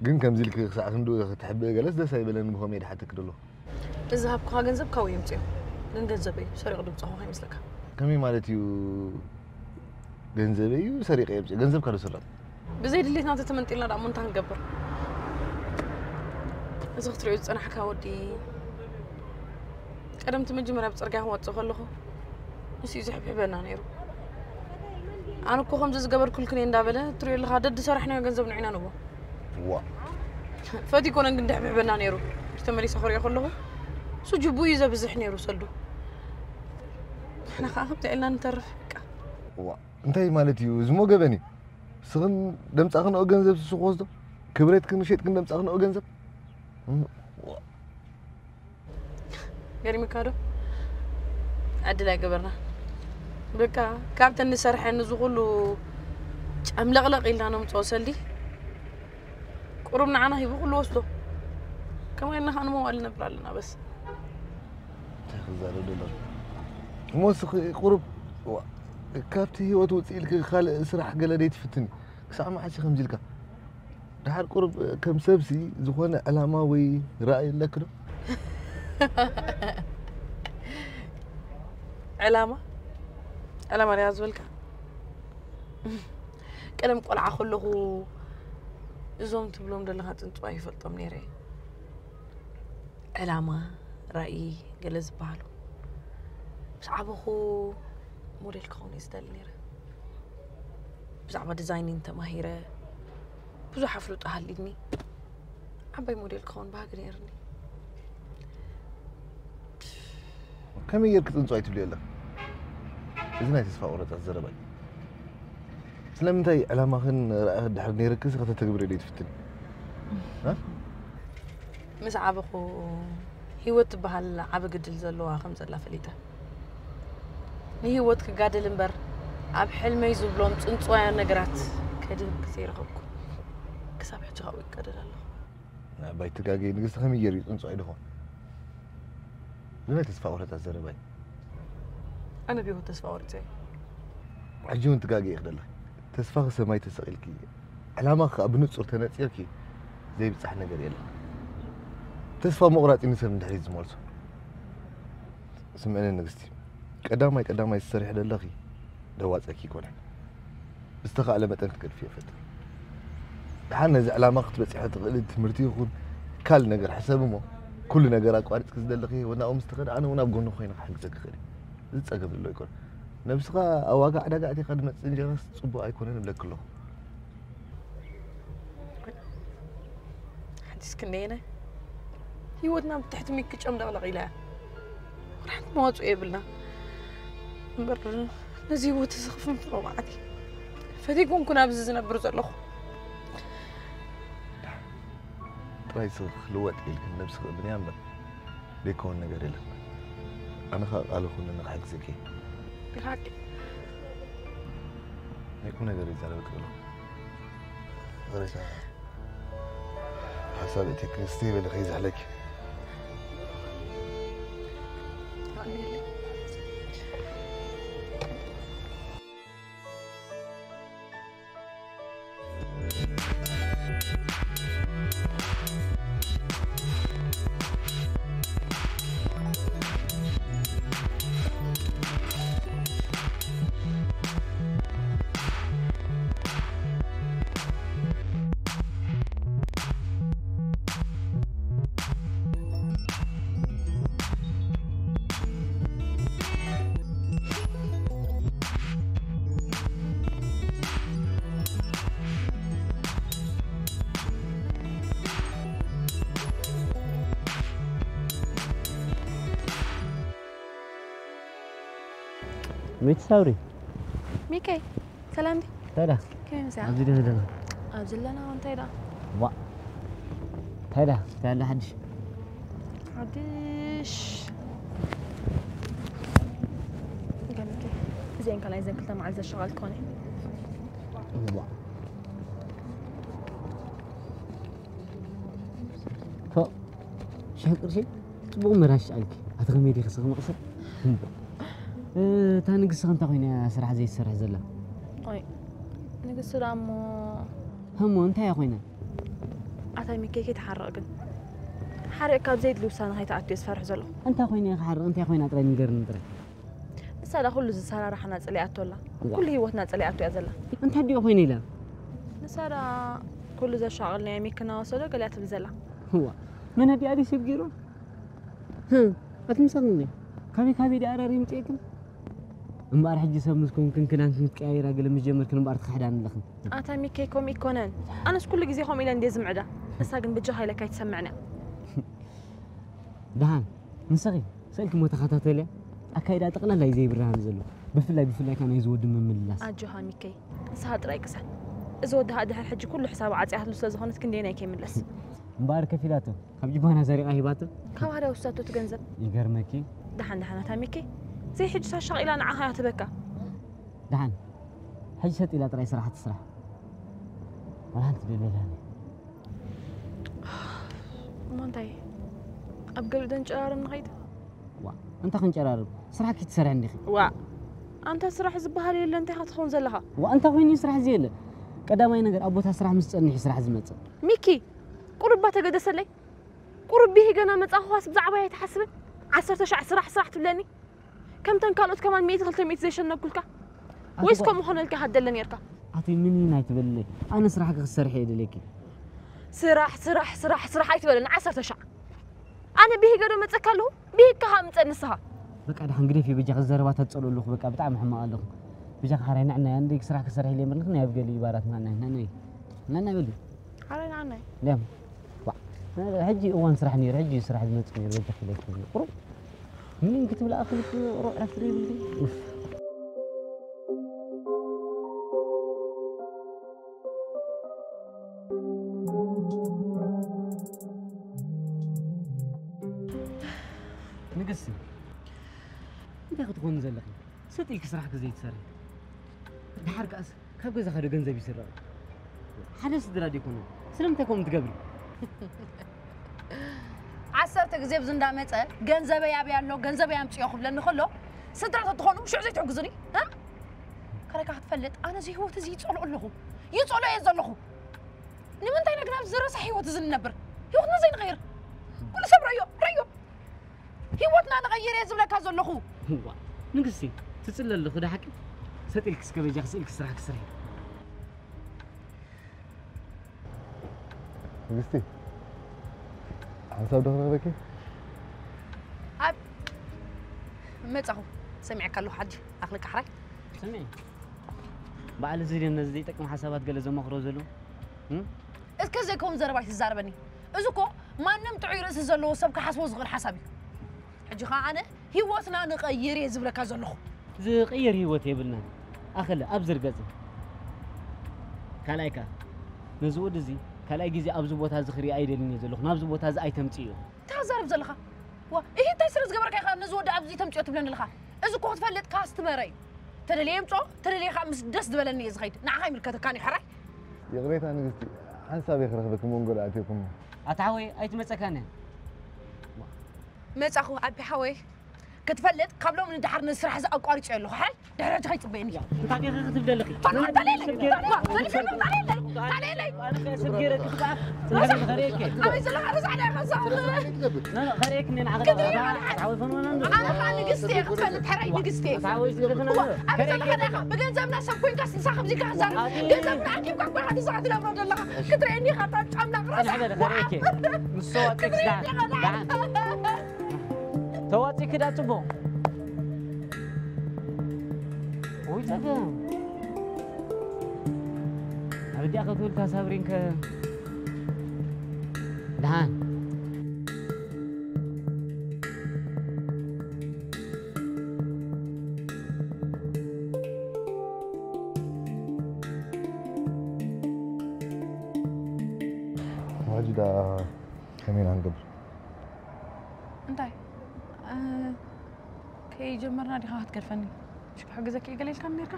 ግን ከምዚ ኢልኪ ክሳዕ ክንድኡ ክትሕብኢ ገለስ ደስ ኣይበለኒ፣ ብኸመይ ድሓተኪ ደለኹ። እዚ ዝሃብኩኻ ገንዘብ ካብኡ የምፅኦ። ግን ገንዘበይ ሰሪቑ ድምፅኹ ከይመስለካ። ከመይ ማለት እዩ? ገንዘበይ እዩ ሰሪቐ የምፅኦ። ገንዘብካ ዶ ሰረቕ? ብዘይ ድሌትና ተተመንጢልና ደኣ እሞ እንታይ ክንገብር? እዚ ክትሪኦ ዝጸናሕካ ወዲ ቀደም እቲ መጀመርያ ብጽርግያ ክወጽእ ከለኹ ንሱ እዩ ዝሕብሕበና ነይሩ። ኣነ እኮ ከምዚ ዝገበርኩልክን እየ እንዳበለ ትሪኦ ኣለኻ ደዲ ሰራሕናዮ ገንዘብ ንዑ ኢና ንቦ። ዋ። ፈትዩ ኮነን ግን ድሕብሕበና ነይሩ። ተመሊሰ ክሪኦ ከለኹ እሱ ጅቡ እዩ ዘብዝሕ ነይሩ ሰልዱ። ንሕና ከዓ ከምዚ ኢልና ንተርፍ በቃ። ዋ። እንታይ ማለት እዩ? እዚ ሞ ገበን እዩ። ንስኽን ደምጻኽንኦ ገንዘብ ንሱ ክወስዶ? ክብረትክን ሸጥክን ደምጻኽንኦ ገንዘብ? እም፣ ዋ። ገሪምካ ዶ? ዕድል ኣይገበርና። በቃ ካብተን ንሰርሐን እዚ ኩሉ ጨምለቕለቕ ኢልና ነምጽኦ ሰልዲ ቁሩብ ንዓና ሂቡ ኩሉ ወስዶ። ከማይ ኢልና ከዓ ንመዋእል ነብር ኣለና በስ። እንታይ ክዛረብ ደለኹ? እሞ እስኺ ቁሩብ፣ ዋ፣ ካብቲ ህይወት ውፅእ ኢልኪ ካልእ ስራሕ ገለ ደይትፍትኒ? ክሳዕ መዓስ ከምዚ ኢልካ? ደሓር ቁሩብ ከም ሰብሲ ዝኾነ ዕላማ ወይ ራእይ ኣለኪ ዶ? ዕላማ? ዕላማ ድያ ዝበልካ? ቀደም ቆልዓ ከለኹ እዞም ትብሎም ዘለኻ ጽንጽዋ ይፈልጦም ነይረ። ዕላማ፣ ራእይ፣ ገለ ዝበሃሉ። ምስ ዓበኹ ሞዴል ክኸውን እየ ዝደሊ ነይረ። ብዛዕባ ዲዛይኒንግ ተማሂረ፣ ብዙሕ ኣፍልጦ ሃልይኒ። ዓባይ ሞዴል ክኸውን ባህጊ ነይርኒ። ከመይ ጌርኪ ጽንጹ ኣይትብልዮ ኣለኺ? እዚ ናይ ተስፋ ቁረጻት ዘረባ እዩ። ስለምንታይ ዕላማኽን ራእይኽን ድሕር ነይርክስ ከተተግብርዮ ዘይትፍትኒ? እ? ምስ ዓበኹ ህይወት ትበሃል ዓቢ ግድል ዘለዋ ከም ዘላ ፈሊጠ። ንህይወት ክጋደል እምበር ኣብ ሕልመይ ዝብሎም ጽንጽዋያን ነገራት ከድህብ ግዜ ይረኸብኩ። ክሳብ ሕጂ ካብኡ ይጋደል ኣለኹ። ንዕባይ ትጋገይ ንግስቲ ከመይ ገይሩ እዩ ጽንጽዋይ ድኾን? ብናይ ተስፋ ቁረጻት ዘረባይ። ኣነ ብህይወት ተስፋ ቆሪጸ እየ። ሕጂ እውን ትጋገይ ኢኺ ዘለኺ። ተስፋኺ ሰማይ ተሰቒልኪ፣ ዕላማኺ ከኣ ብንጹር ተነጺርኪ ዘይብጻሕ ነገር የለን። ተስፋ ምቑራጽ እዩ ንሰብ ንድሕሪት ዝመልሶ። ስምዕኒ ንግስቲ፣ ቀዳማይ ቀዳማይ ዝሰርሒ ዘለኺ ደዋጸኪ ይኮነን። ብዝተኻእለ መጠን ክትገድፍዮ ፈትን። ደሓን ነዚ ዕላማ ክትበጽሖ ትኽእሊ ትምህርቲ ይኹን ካልእ ነገር ሕሰብ እሞ፣ ኩሉ ነገር ኣቋሪጽኪ ዝደለኺ ወናኡ ምስ ትኸዲ ኣነ እውን ኣብ ጎንኺ ኮይነ ክሕግዘኪ ክእል እየ። እዚ ጸገም ዘሎ ኣይኮነን። ነብስኻ ኣብ ዋጋ ዕዳጋ ኣእቲኻ ዝመጽእ እንጀራስ ጽቡቕ ኣይኮነን እብለኪ ኣለኹ። ሓንቲስ ክንደየናይ ህይወትና ብትሕቲ ሚኪ ጨምለቕለቕ ኢላ እያ። ወላ ሓንቲ መዋጽኦ የብልና። እምበር ነዚ ህይወት እዚ ክፍንፍኖ መዓት እዩ። ፈቲጎም ኩን ኣብዚ ዝነብር ዘለኹ። ጥራይ ስኽ ልወጥ ኢልክን ነብስኺ እምንያ እምበር ዘይከውን ነገር የለን። ኣነ ኸኣ ቃል ኩኒ ንኽሕግዘኪ። ብሓቂ ናይ ቁም ነገር ይዛረበኪ ዘለኹ። ሬሳ ሓሳብ እቲ ክስቲ በለ ከይዝሕለኪ። ቤት ሳውሪ ሚከይ፣ ሰላም ዲ? እንታይ ዳ? ከመይ ምሳኻ? ኣብዚ ዶ ዘለና? ኣብዚ ኣለና፣ እንታይ ዳ? ዋ። እንታይ ዳ? እንታይ ኣላ ሓድሽ? ሓድሽ። ገለ ሚከይ፣ እዚኤን ከ ናይዘን ክልተ መዓልቲ ዘሻቐልክወን እየ። ዋ። ፎእ፣ ሽሕ ቅርሺ ጽቡቕ መራሽ ኣልኪ። ኣቲ ከመይ ዲኺ ስኺ መቕሰል? እታ ንግስቲ ኸ እንታይ ኮይና እያ ስራሕ ዘይትሰርሕ ዘላ? ኦይ፣ ንግስቲ ደኣ እሞ። እሞ እንታይ እያ ኮይና? ኣታ ሚከይ ከይትሓርቕ ግን። ሓሪቕካ ኣብ ዘይድሊ ውሳነ ከይትኣቱ እየ ዝፈርሕ ዘለኹ። እንታይ ኮይና እየ ክሓርቕ? እንታይ ኮይና ጥራይ ንገርኒ ጥራይ። ንሳ ደኣ ኩሉ ዝሰራርሓና ጸሊኣቶ ኣላ። ዋ። ኩሉ ህይወትና ጸሊኣቶ እያ ዘላ። እንታይ ድዮ ኮይነ ኢላ? ንሳ ደኣ ኩሉ ዘሻቐልናዮ ሚኪ እናወሰዶ ገሊኣ ትብል ዘላ። እዋ፣ መን ኣዲኣ ድዩ ሰብ ገይሩ? ህም፣ ኣትምሳኽኒ። ካበይ ካበይ ድኣ ኣራሪ ይምፅኤክን? እምበኣር ሕጂ ሰብ ምስ ኮንክን ክዳንክን ክትቀያይራ ገለ ምስ ጀመርክን እምበኣር ትኽሕዳኒ ኣለኽን። ኣታ ሚኪ ከምኡ ኣይኮነን። ኣነስ ኩሉ ግዜ ከምኡ ኢለ እንድየ ዝምዕዳ። ንሳ ግን ብጃኻ ኢለካ ኣይትሰምዕን እያ። ደሓን፣ ንስኺ ስእልኪ እሞ ተኸታተልያ። ኣካይዳ ጠቕላላ እዩ ዘይብርሃን ዘሎ። ብፍላይ ብፍላይ ከኣ ናይዚ ወዲ ምምልላስ። ኣጆኻ ሚከይ፣ ንስኻ ጥራይ ቅሰን። እዚ ወዲ ከኣ ድሕሪ ሕጂ ኩሉ ሕሳብ ዓጽያትሉ ስለ ዝኾነት ክንደየናይ ከይምለስ። እምበኣር ከፊላቶ፣ ካብ ጅባና ሰሪቓ ሂባቶ። ካብ ሃዳ ወስዳቶ እቲ ገንዘብ። ይገርመኪ። ደሓን ደሓን ኣታ ሚከይ፣ ዘይሕጅስ ኣሻቒላ ንዓኻ እያ ትህበካ። ደሓን፣ ሕጂ ሰጥ ኢላ ጥራይ ስራሕ ትስራሕ። ዋላ ሓንቲ ደለላኒ። እሞ እንታይ? ኣብ ገሊኡ ደንጨራርም ንኸይድ? ዋ፣ እንታይ ክንጨራርም? ስራሕ ክትሰርሒ እንዲኺ። ዋ፣ ኣንታ ስራሕ ዝበሃል የለ፣ እንታይ ኢኻ ትኸውን ዘለኻ? ዋ፣ እንታይ ኮይኑ ስራሕ እዚ የለ? ቀዳማይ ነገር ኣብ ቦታ ስራሕ ምስ ጸኒሑ ስራሕ ዝመጽእ። ሚኪ፣ ቁሩብ እባ ተገደሰለይ። ቁሩብ ብሂ ገና መጻኹኻስ ብዛዕባይ ኣይትሓስብን? ዓሰርተ ሻዕ ስራሕ፣ ስራሕ ትብለኒ? ከምተን ካልኦት ከማን ሚእቲ ክልተ ሚእቲ ዘይሸነጉልካ? ኣቲ ወይስ ጓ- ከምኡ ኾነልካ ሃደለ ኔርካ? ኣቲ ምን ይን ኣይትበልለይ። ኣነ ስራሕኪ ክሰርሕ እየ ደልየኪ። ስራሕ፣ ስራሕ፣ ስራሕ፣ ስራሕ ኣይትበለኒ፣ ዓሰርተ ሻዕ። ኣነ ብሂገ ዶ መጸካ ኣለኹ? ብሂግካ ኸኣ ምጸ ንስኻ። በቃ ደሓን ግደፊ በጃኺ፣ ዘረባ ተጸልኡ ኣለኹ። በቃ ብጣዕሚ ሕማቕ ኣለኹ። በጃኺ ሓራይ ንዕናይ፣ ኣንደይ ስራሕ ክሰርሕ ኢለ የምርልኽ፣ ናይ ኣብ ገሊ ባራት ንዕናይ፣ ንዕናይ። ንዕናይ በሊ። ሓራይ ንዓናይ። ደም። ዋ። ሕጂ እዋን ስራሕ ነይሩ፣ ሕጂ ስራሕ ዝመጽእ ነይሩ፣ በጃኺ ኢለኪ። ቁሩብ ምን ክትብል ኣኽል ቁሩብ ዕረፍቲ ዘይብሉ። ኡፍ። ንግስቲ፣ እንታይ ክትኮኒ ዘለኺ? ሰጥ ኢልኪ ስራሕኪ ዘይትሰርሒ። ደሓር ከኣስ ካብ ገዛኻ ዶ ገንዘብ ይስረቕ? ሓደ ስድራ ዶ ይኮኑ? ስለምንታይ ከምኡ ትገብሪ? ዓሰርተ ግዜ ኣብዚ እንዳመጸ ገንዘበይ ኣበይ ኣሎ፣ ገንዘበይ ኣምጽዮ ክብለኒ ከሎ፣ ስድራ ተትኾኑ ሽዑ ዘይትሕግዙኒ? እ? ከረካ ክትፈልጥ፣ ኣነ እዚ ህይወት እዚ ይጸልኦ ኣለኹ። ይጸልኦ እየ ዘለኹ። ንምንታይ ኢና ግን ኣብዚ ዝረሳሕ ህይወት እዚ ንነብር? ህይወትና ዘይንቐይር? ኩሉ ሰብ ረዮ፣ ረዮ። ህይወትና ንቐይር እየ ዝብለካ ዘለኹ። እዋ፣ ንግስቲ፣ ትጽሊ ኣለኺ ዶ ሓቂ? ሰጥ ኢልኪ እስከ በጃኺ ስእልኪ ስራሕ ክስርሒ። ንግስቲ፣ ሓንሳብ ዶ ክረኽበኪ? ኣብ መጻኹ ሰሚዐካ ኣለኹ ሓጂ ኣኽሊ ቃሕራይ። ስምዒ፣ በዓል እዚ ድዮም ነዚ ዘይጠቅም ሓሳባት ገለ ዘማኽሮ ዘለዉ? እም? እስከ ዘይከውን ዘረባ ኣይትዛረበኒ። እዚ እኮ ማንም ጥዑይ ርእሲ ዘለዎ ሰብ ክሓስቦ ዝኽእል ሓሳብ እዩ። ሕጂ ኸዓ ኣነ ህይወትና ንቐይር እየ ዝብለካ ዘለኹ። ዝቕየር ህይወት የብልናን። ኣኸለ ኣብ ዝርገጽ። ካልኣይ ከኣ ነዚ ወዲ እዚ ካልኣይ ግዜ ኣብዚ ቦታ እዚ ክርኢ ኣይደልን እየ ዘለኹ። ናብዚ ቦታ እዚ ኣይተምጽእዮ። እንታይ ትዛረብ ዘለኻ? ዋ፣ እሂ እንታይ ስለ ዝገበረካ ኢኻ ነዚ ወዲ ኣብዚ ተምጽዮ ትብለኒ ኣለኻ? እዚ እኮ ክትፈልጥ ካስትመረ እዩ። ተደልየ የምጽኦ፣ ተደልየ ከኣ ምስ ደስ ዝበለኒ እየ ዝኸይድ። ንዓኻ ኣይምልከተካን እዩ ሕራይ። ይቕሬታ ንግስቲ፣ ሓንሳብ እየ ክረኽበኪ መንጎ ኣትየኩም። ኣታ ሓወይ ኣይትመጸካን እያ። መጻኹ ኣቢ ሓወይ ክትፈልጥ ካብ ሎም ንድሓር ነዚ ስራሕ እዚ ኣቋሪጸዮ ኣለኹ። ሓይ ድሕሪ ሕጂ ከይጽበየኒ። እንታይ ዲኺ ክትብሊ ኣለኺ? ተለየለይ፣ ተለየለይ፣ ተለየለይ። ኣነ ከ ሰብ ገይረ ክትብኣ? ጽናሕ ከርእየኪ። ኣበይ ዘለኻ ርዛዕ ናይ ሓሳብ? ና፣ ና፣ ከርእየኪ እኔ ንዓኺ ክትርኢ ደኣ። ማለት ሓወይ ፈንወና እንዶ። ኣነ ኸዓ ንግስቲ እየ ክትፈልጥ፣ ሕራይ ንግስቲ እየ። ኣታ ሓወይ ዝገፈና እንዶ። ኣበይ ዘለኻ ከርእየኪ። ዲኻ? ብገንዘብና ሰብ ኮይንካስ ንሳ ከምዚ ኢልካ ክትዛረብ? ኣቲ ገንዘብና ኣኪብካ እኮ ኢኻ ንስኻ ትነብሮ ዘለኻ። ክትርእየኒ ኢኻ፣ እታ ጫምላቕ ራስ። ጽንሕ በሊ፣ ከርእየኪ። ምስ ሰዋጥክ ክትርእየኒ ደኣ። ኢኻ፣ ደኣ። ደኣ። ተዋጺእኪ ዳ ጽቡቕ። ወይ ጸገም። ኣብ እዲኣ ክትብል እታ ሳብሪን ከ ደሓን። ሕጂ ደኣ ከመይ ኢና ክንገብር? እንታይ እ፣ ከይጀመርና ዲኻ ክትገድፈኒ? ሽኩ ሕግዘኪ እየ ገለ ኢልካ ነርካ?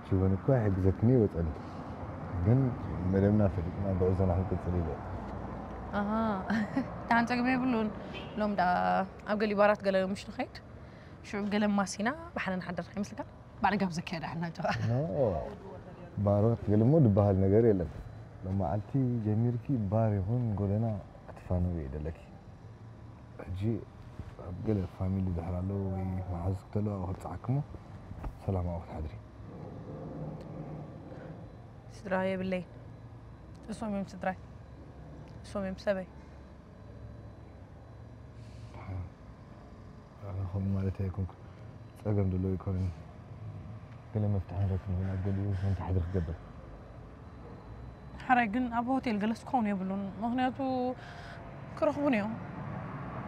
ሽወን እኮ ኣይሕግዘክን እዩ ወጸኒ። ግን መደብና ፈሊጥና ጉዕዞና ክንቅጽል ኢለ። ኣሃ፣ ደሓን ጸገም የብሉን። ሎም ደኣ ኣብ ገሊባራት ገለ ምሽ ንኸይድ። ሽዑ ገለ ማሲና ብሓደ ንሓድር ኣይመስልካን? ባዕልካ ብዘኪያ ደሓን ናብጆኻ። ኖ፣ ባሮት ገለሞ ዝበሃል ነገር የለን። ሎመዓልቲ ጀሚርኪ ባር ይኹን ጎደና ክትፋነዊ እየ ደለኪ። ሕጂ ኣብ ገለ ፋሚሊ ድሕር ኣለዉ ወይ መሓዙት ክተለዉ ኣብኡ ክትጽዓክሞ ሰላማዊ ክትሓድሪ። ስድራ የብለይ። እሶም እዮም ስድራይ። እሶም እዮም ሰበይ። ኣነ ከምኡ ማለት ኣይኮንኩ። ጸገም ዘለዎ ኣይኮነን። ገለ መፍትሒ ንረክብ ኢና ገሊኡ ሓንቲ ሓድሪ ክገብር። ሓራይ ግን ኣብ ሆቴል ገለስ ክኸውን የብሉን። ምኽንያቱ ክረኽቡን እዮም።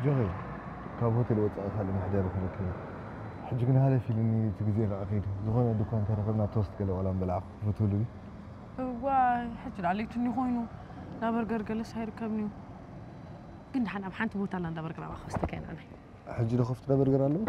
ጆኸይ፣ ካብ ሆቴል ወጻኢ ካልእ መሕደሪ ክረክብ። ሕጂ ግን ሃለፍ ኢሉኒ እቲ ግዜ ርኣ ከይዱ። ዝኾነ ድኳን እንተረኸብና ቶስት ገለ ዋላ ምበላዕኩ። ክፈትውሉኒ? እዋ፣ ሕጂ ደኣ ለይትኒ ኮይኑ እንዳ በርገር ገለስ ኣይርከብን እዩ። ግን ደሓን ኣብ ሓንቲ ቦታ ኣላ እንዳ በርገር ኣብኣ ክወስደካ ኢና። ሕጂ ዶ ከፍት እንዳ በርገር ኣለዉ?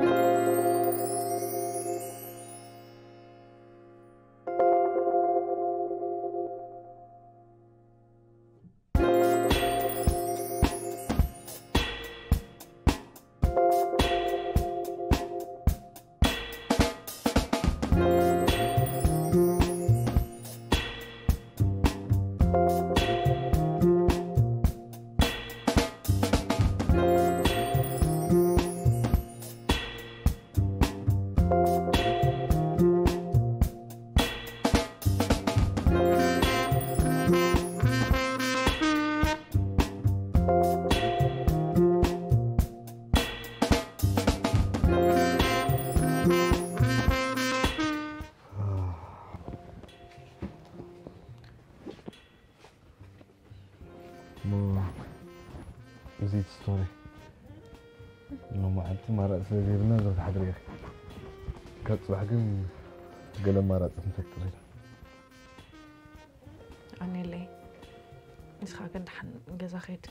እሞ እዚ እቲ ስቶሪ ሎማዓንቲ ማራፂ ስለ ዘይብልና እዛ ክትሓድር ኢኺ። ካብ ፅባሕ ግን ገለ ኣማራፂ ክንፈጥር ኢና። ኣሜለይ፣ ንስኻ ግን ደሓን ገዛ ኸይድ።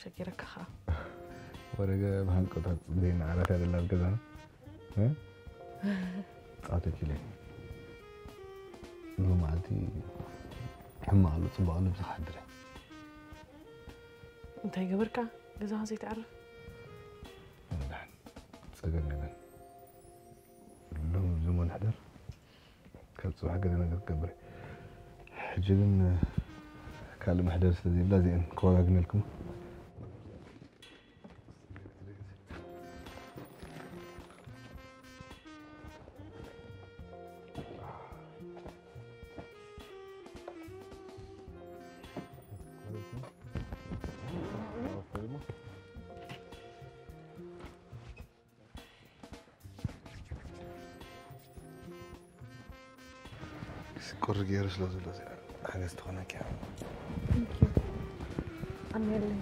ሸጊረካ ኸዓ። ወረገ ብሃንቀውታ ዘይና ዓራት ያደላ ኣብ ገዛና። እ? ጻተችለይ። ሎመዓልቲ ሕማቕ ኣሎ፣ ጽቡቕ ኣሎ፣ ብዝኻ ሓድረ። እንታይ ገበርካ? ገዛኻ ዘይትዓርፍ? ደሓን፣ ጸገም የለን። ሎም ኣብዚ እሞ ንሕደር። ካብ ጽባሕ ገለ ነገር ክገብር እየ። ሕጂ ግን ካልእ መሕደሪ ስለ ዘይብላ እዚአን ክወጋግነልኩም። ቁሪ ገይሩ ስለ ዘሎ ሓገዝ ትኾነኪ እያ። ኣሜለይ።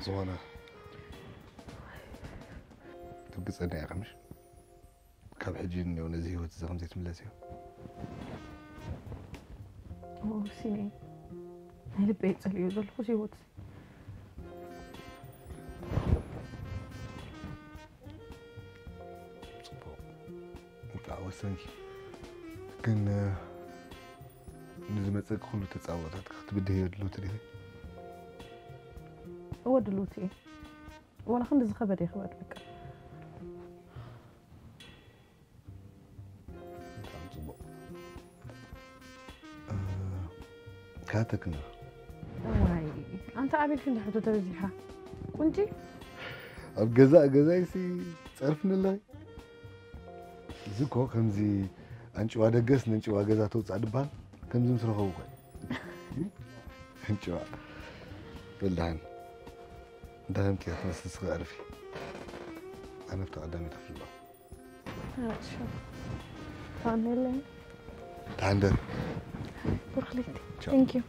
ዝኾነ ትርግጸኒ ኢኻ ምሽ? ካብ ሕጂ ንኔው ነዚ ህይወት እዚ ከም ዘይትምለስ እዩ። ወሲነ። ናይ ልበይ ጸልዮ ዘለኹ ህይወት። ጽቡቕ። እንቃዕ ወሰንኪ። ግን ንዝመጸኪ ኩሉ ተጻብኦታት ክትብድህዮ ድልውቲ ዲኺ? እወ ድልውቲ እየ። ዋላ ክንዲ ዝኸበደ ይኽበድ በቃ። ብጣዕሚ ጽቡቕ። እ፣ ካተክና። ዋይ፣ ኣንታ ኣቤል ክንዲ ሕቶ ተበዚሓ። ቁንጪ? ኣብ ገዛእ ገዛይሲ ጸርፍኒ ኣለኺ። እዚ እኮ ከምዚ ኣንጭዋ ደገስ ነንጭዋ ገዛ ተውጻእ ድበሃል። ከምዚ ምስ ረኸቡ እኮ እዩ። ኣንጭዋ። በል ደሓን። እንታይ ከምኪ ክትመስል ስኺ ኣዕርፊ። ኣነ ኣብታ ቀዳመይቲ ክፍሊ ኣለኹ። እሺ። ታኔለኝ። ታንደር። ብሩክ ለይቲ። ቻው። Thank you።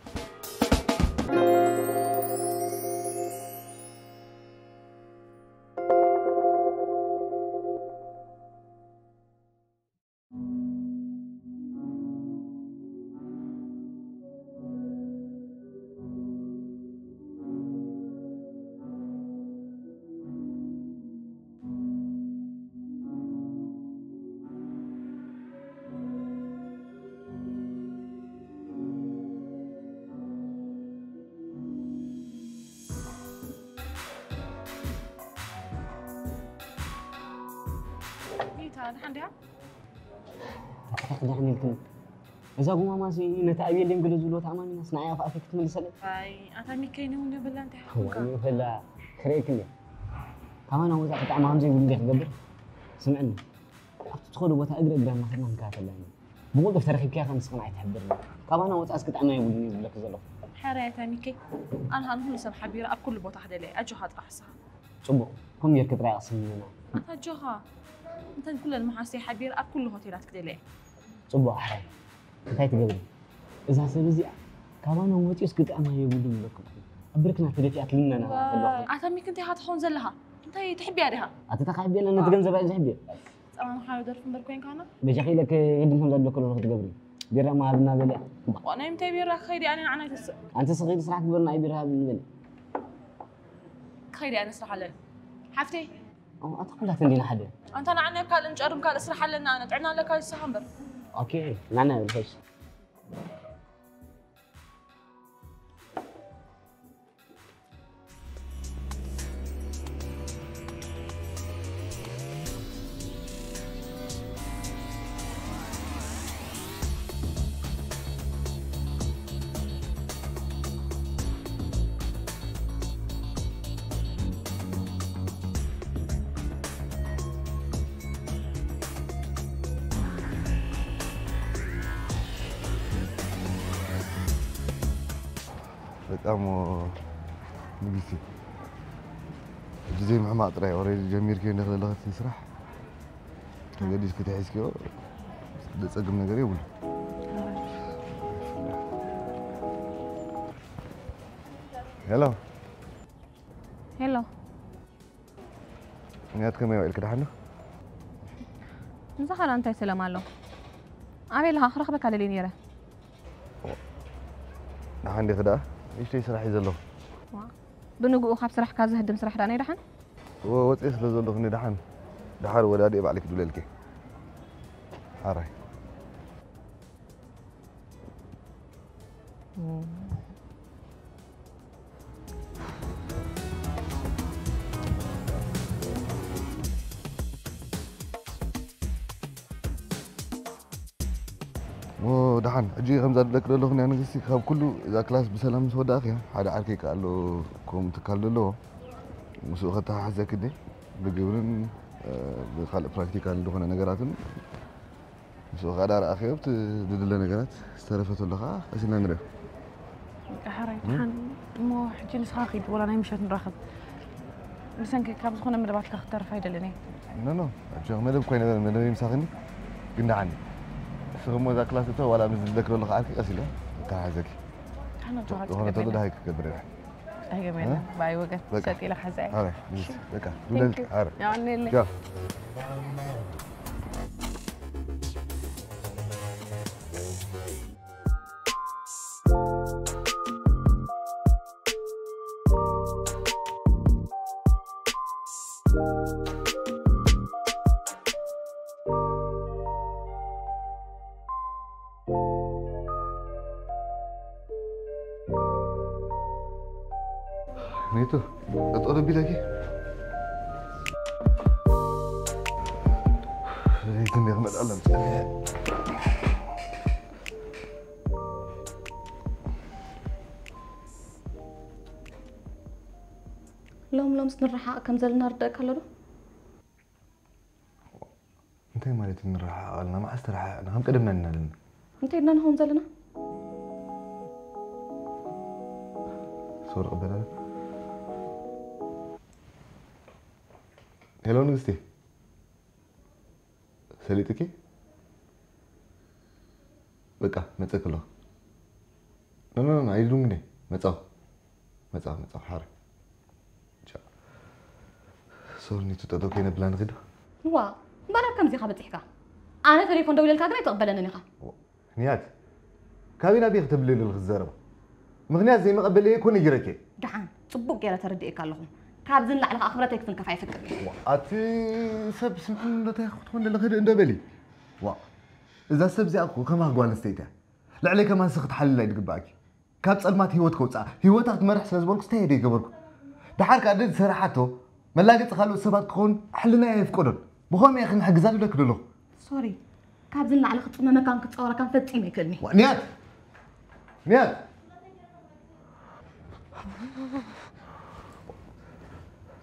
እታ ደሓን ድያ? ኣታ ክዳን ኢልክን እዛ ጉማማሲ ነቲ ኣብ የለም ገለ ዝብሎ ተኣማሚናስ ንዓይ ኣፍ ኣፈይ ክትምልሰለይ ኣይ ኣታ ሚከይኒ እውን የብላ እንታይ እዋ ሓኩንካ ይፈላ ክርእየክን እየ ካባና ወፃእ ክጣዕሚ ከም ዘይብሉ እንዲያ ክገብር ስምዕኒ ኣብቲ ትኸዶ ቦታ እግሪ እግራ እናኸድና ክንከታተላ ኢና ብቑልጡፍ ተረኺብክያ ከም ስቕን ኣይትሕብርኒ ካባና ወፃእስ ክጣዕሚ ኣይብሉን እዩ ዝብለክ ዘለኹ ሓራይ ኣታ ሚከይ ኣነ ኸኣ ንኹሉ ሰብ ሓቢረ ኣብ ኩሉ ቦታ ክደልያ ኣጆኻ ጥራሕ ንስኻ ፅቡቕ ከም ጌርክ ጥራይ ኣቕስምና ኣታ ኣጆኻ እንተን ኩለን መሓዝተይ ሓቢረ ኣብ ኩሉ ሆቴላት ክደልያ እየ ፅቡቕ ሓራይ እንታይ ትገብሪ እዛ ሰብ እዚኣ ካባና ወፂኡስ ክጥዕማ የብሉን ይብለኩም ኣብ ብርክና ተደፊኣ ትልመና ከለኹ ኣታ ሚኪ እንታይ ኢኻ ትኸውን ዘለኻ እንታይ ትሕብያ ዲኻ ኣቲ ተኻቢለ ነቲ ገንዘብ ኣይ ዝሕብየ ጸማም ሓዊ ደርፊ እምበር ኮይንካና በጃኺ ኢለ ክህድም ከም ዘለኩ ክትገብሪ ቢራ ማሃብና በለ ዋናይ ምንታይ ቢራ ክኸይድ ኣነ ንዓና ይተስእ ኣንቲ ስኺ ስራሕ ግበርና ኣይ ቢራ ሃብኒ በለ ክኸይድ ኣነ ስራሕ ኣለኒ ሓፍተይ ኣታ ኩላት እንዲና ሓደ ኣንታ ንዓና ካልእ ንጨርም ካልእ ስራሕ ኣለና ኣነ ጥዕና ኣለካ ይስኻ እምበር ኦኬ ናና ይብል ኸሽ በጣም ንግስቲ ሕጂ ዘይምሕማቕ ጥራይ ኦሬዲ ጀሚርክዮ እንደ ክለለኸት ስራሕ ተገዲስኪ ተሒዝክዮ ዘጸግም ነገር የብሉ ሄሎ ሄሎ ንያት ከመይ ውዒልክ ደሓን ዶ ምሳኻ እንታይ ሰላም ኣሎ ኣበይ ኣለኻ ክረኽበካ ደልየ ነይረ ደሓን ዲኺ ደኣ ንእሽተይ ስራሕ እዩ ዘለኹ ብንግኡ ካብ ስራሕካ ዘህድም ስራሕ ደኣ ናይ ደሓን እወ ወፅየ ስለ ዘለኹ ንደሓን ደሓር ወዳድየ ባዕለይ ክድውለልኪ ሓራይ ደሓን ሕጂ ከምዛ ዝብለኪ ዘለኹ ናይ ንግስቲ ካብ ኩሉ እዛ ክላስ ብሰላም ምስ ወዳእኽያ ሓደ ዓርከይ ከኣ ኣሎ ከምኡ ትካል ዘለዎ ምስኡ ከተሓሕዘኪ እንዴ ብግብርን ብካልእ ፕራክቲካል ዝኾነ ነገራትን ምስኡ ከዓ ዳርኣኸዮ እቲ ዝድለ ነገራት ዝተረፈ ተሎ ከዓ ቀሲልና ንሪኦ ሓራይ ድሓን እሞ ሕጂ ንስኻ ኺድ ወላ ናይ ምሸት ንራኸብ ብሰንኪ ካብ ዝኾነ መደባትካ ክትተርፍ ኣይደልን እየ ኖ ኖ ሕጂ መደብ እኳ ይነበረ መደበይ ምሳኽኒ ግን ደሓን እስኺ እሞ እዛ ክላስ እቶ ዋላ ምስ ዝብለክ ዘሎ ከዓልኪ ቀስ ኢለ ተሓዘኪ ዝኾነ ተሎ ደሃይ ክገብር እየ ኣይገበና ባይ ወገን ሰጥ ኢለ ሓዛ እየ በቃ ዱለል ያዋኔለ ኔቱ ጠጠው ቢለኪ ዘይትን ክመጣለን ሎም ሎምስ ንረሓቕ ከም ዘለና ርደእካ ኣሎ ዶ? እንታይ ማለት እዩ ንረሓቕ ኣለና? መዓስ ተረሓቕና? ከም ቀደምና ኢና ኣለና። እንታይ ኢልና ንኸውን ዘለና? ሶሪ ቅበል ኣለ። ሄሎ ንግስቲ። ሰሊጥኪ? በቃ መጸክ ኣለኹ። ኖ ኖ ኖ ኣይድሉን ግነ መጻኹ መጻኹ መጻኹ ሓረ ቻ ሶርኒቱ ጠጠው ከይነብላ ንኺዶ ዋ እምበኣር ኣብ ከምዚኻ በጺሕካ ኣነ ተሌፎን ደዊለልካ ግን ኣይትቕበለንን ኢኻ ንያት ካበይ ናበይ ክተብልለልኺ ዝዛረባ ምኽንያት ዘይመቐበለየ እኮ ነጊረኪ ደሓን ጽቡቕ ገይረ ተረዲኤካ ኣለኹ ካብዚ ንላዕሊ ከዓ ክብረተይ ክትንከፍ ኣይፈቅድን ኣቲ ሰብ ስምዕኒ ዶ እንታይ ክትኾን ደለኺ እንዶ በሊ ዋ እዛ ሰብ እዚኣ እኮ ከማኻ ጓል ኣንስተይቲ እያ ልዕለይ ከማን ንስኺ ክትሓልላ እዩ ዝግብኣኪ ካብ ጸልማት ህይወት ከውጽኣ ህይወታ ክትመርሕ ስለ ዝበልኩ እንታይ እየ ዘይገበርኩ ደሓር ከኣ ደዚ ሰራሓቶ መላገጺ ካልኦት ሰባት ክኸውን ሕልናይ ኣይፍቀዶን ብኸምኡ እየ ክንሕግዛ ዝብለኪ ዘለኹ። ሶሪ፣ ካብዚ ንላዕሊ ክጽመመካን ክጻወረካን ፈጺመ ኣይክእልኒ። ዋ፣ ንያት! ንያት!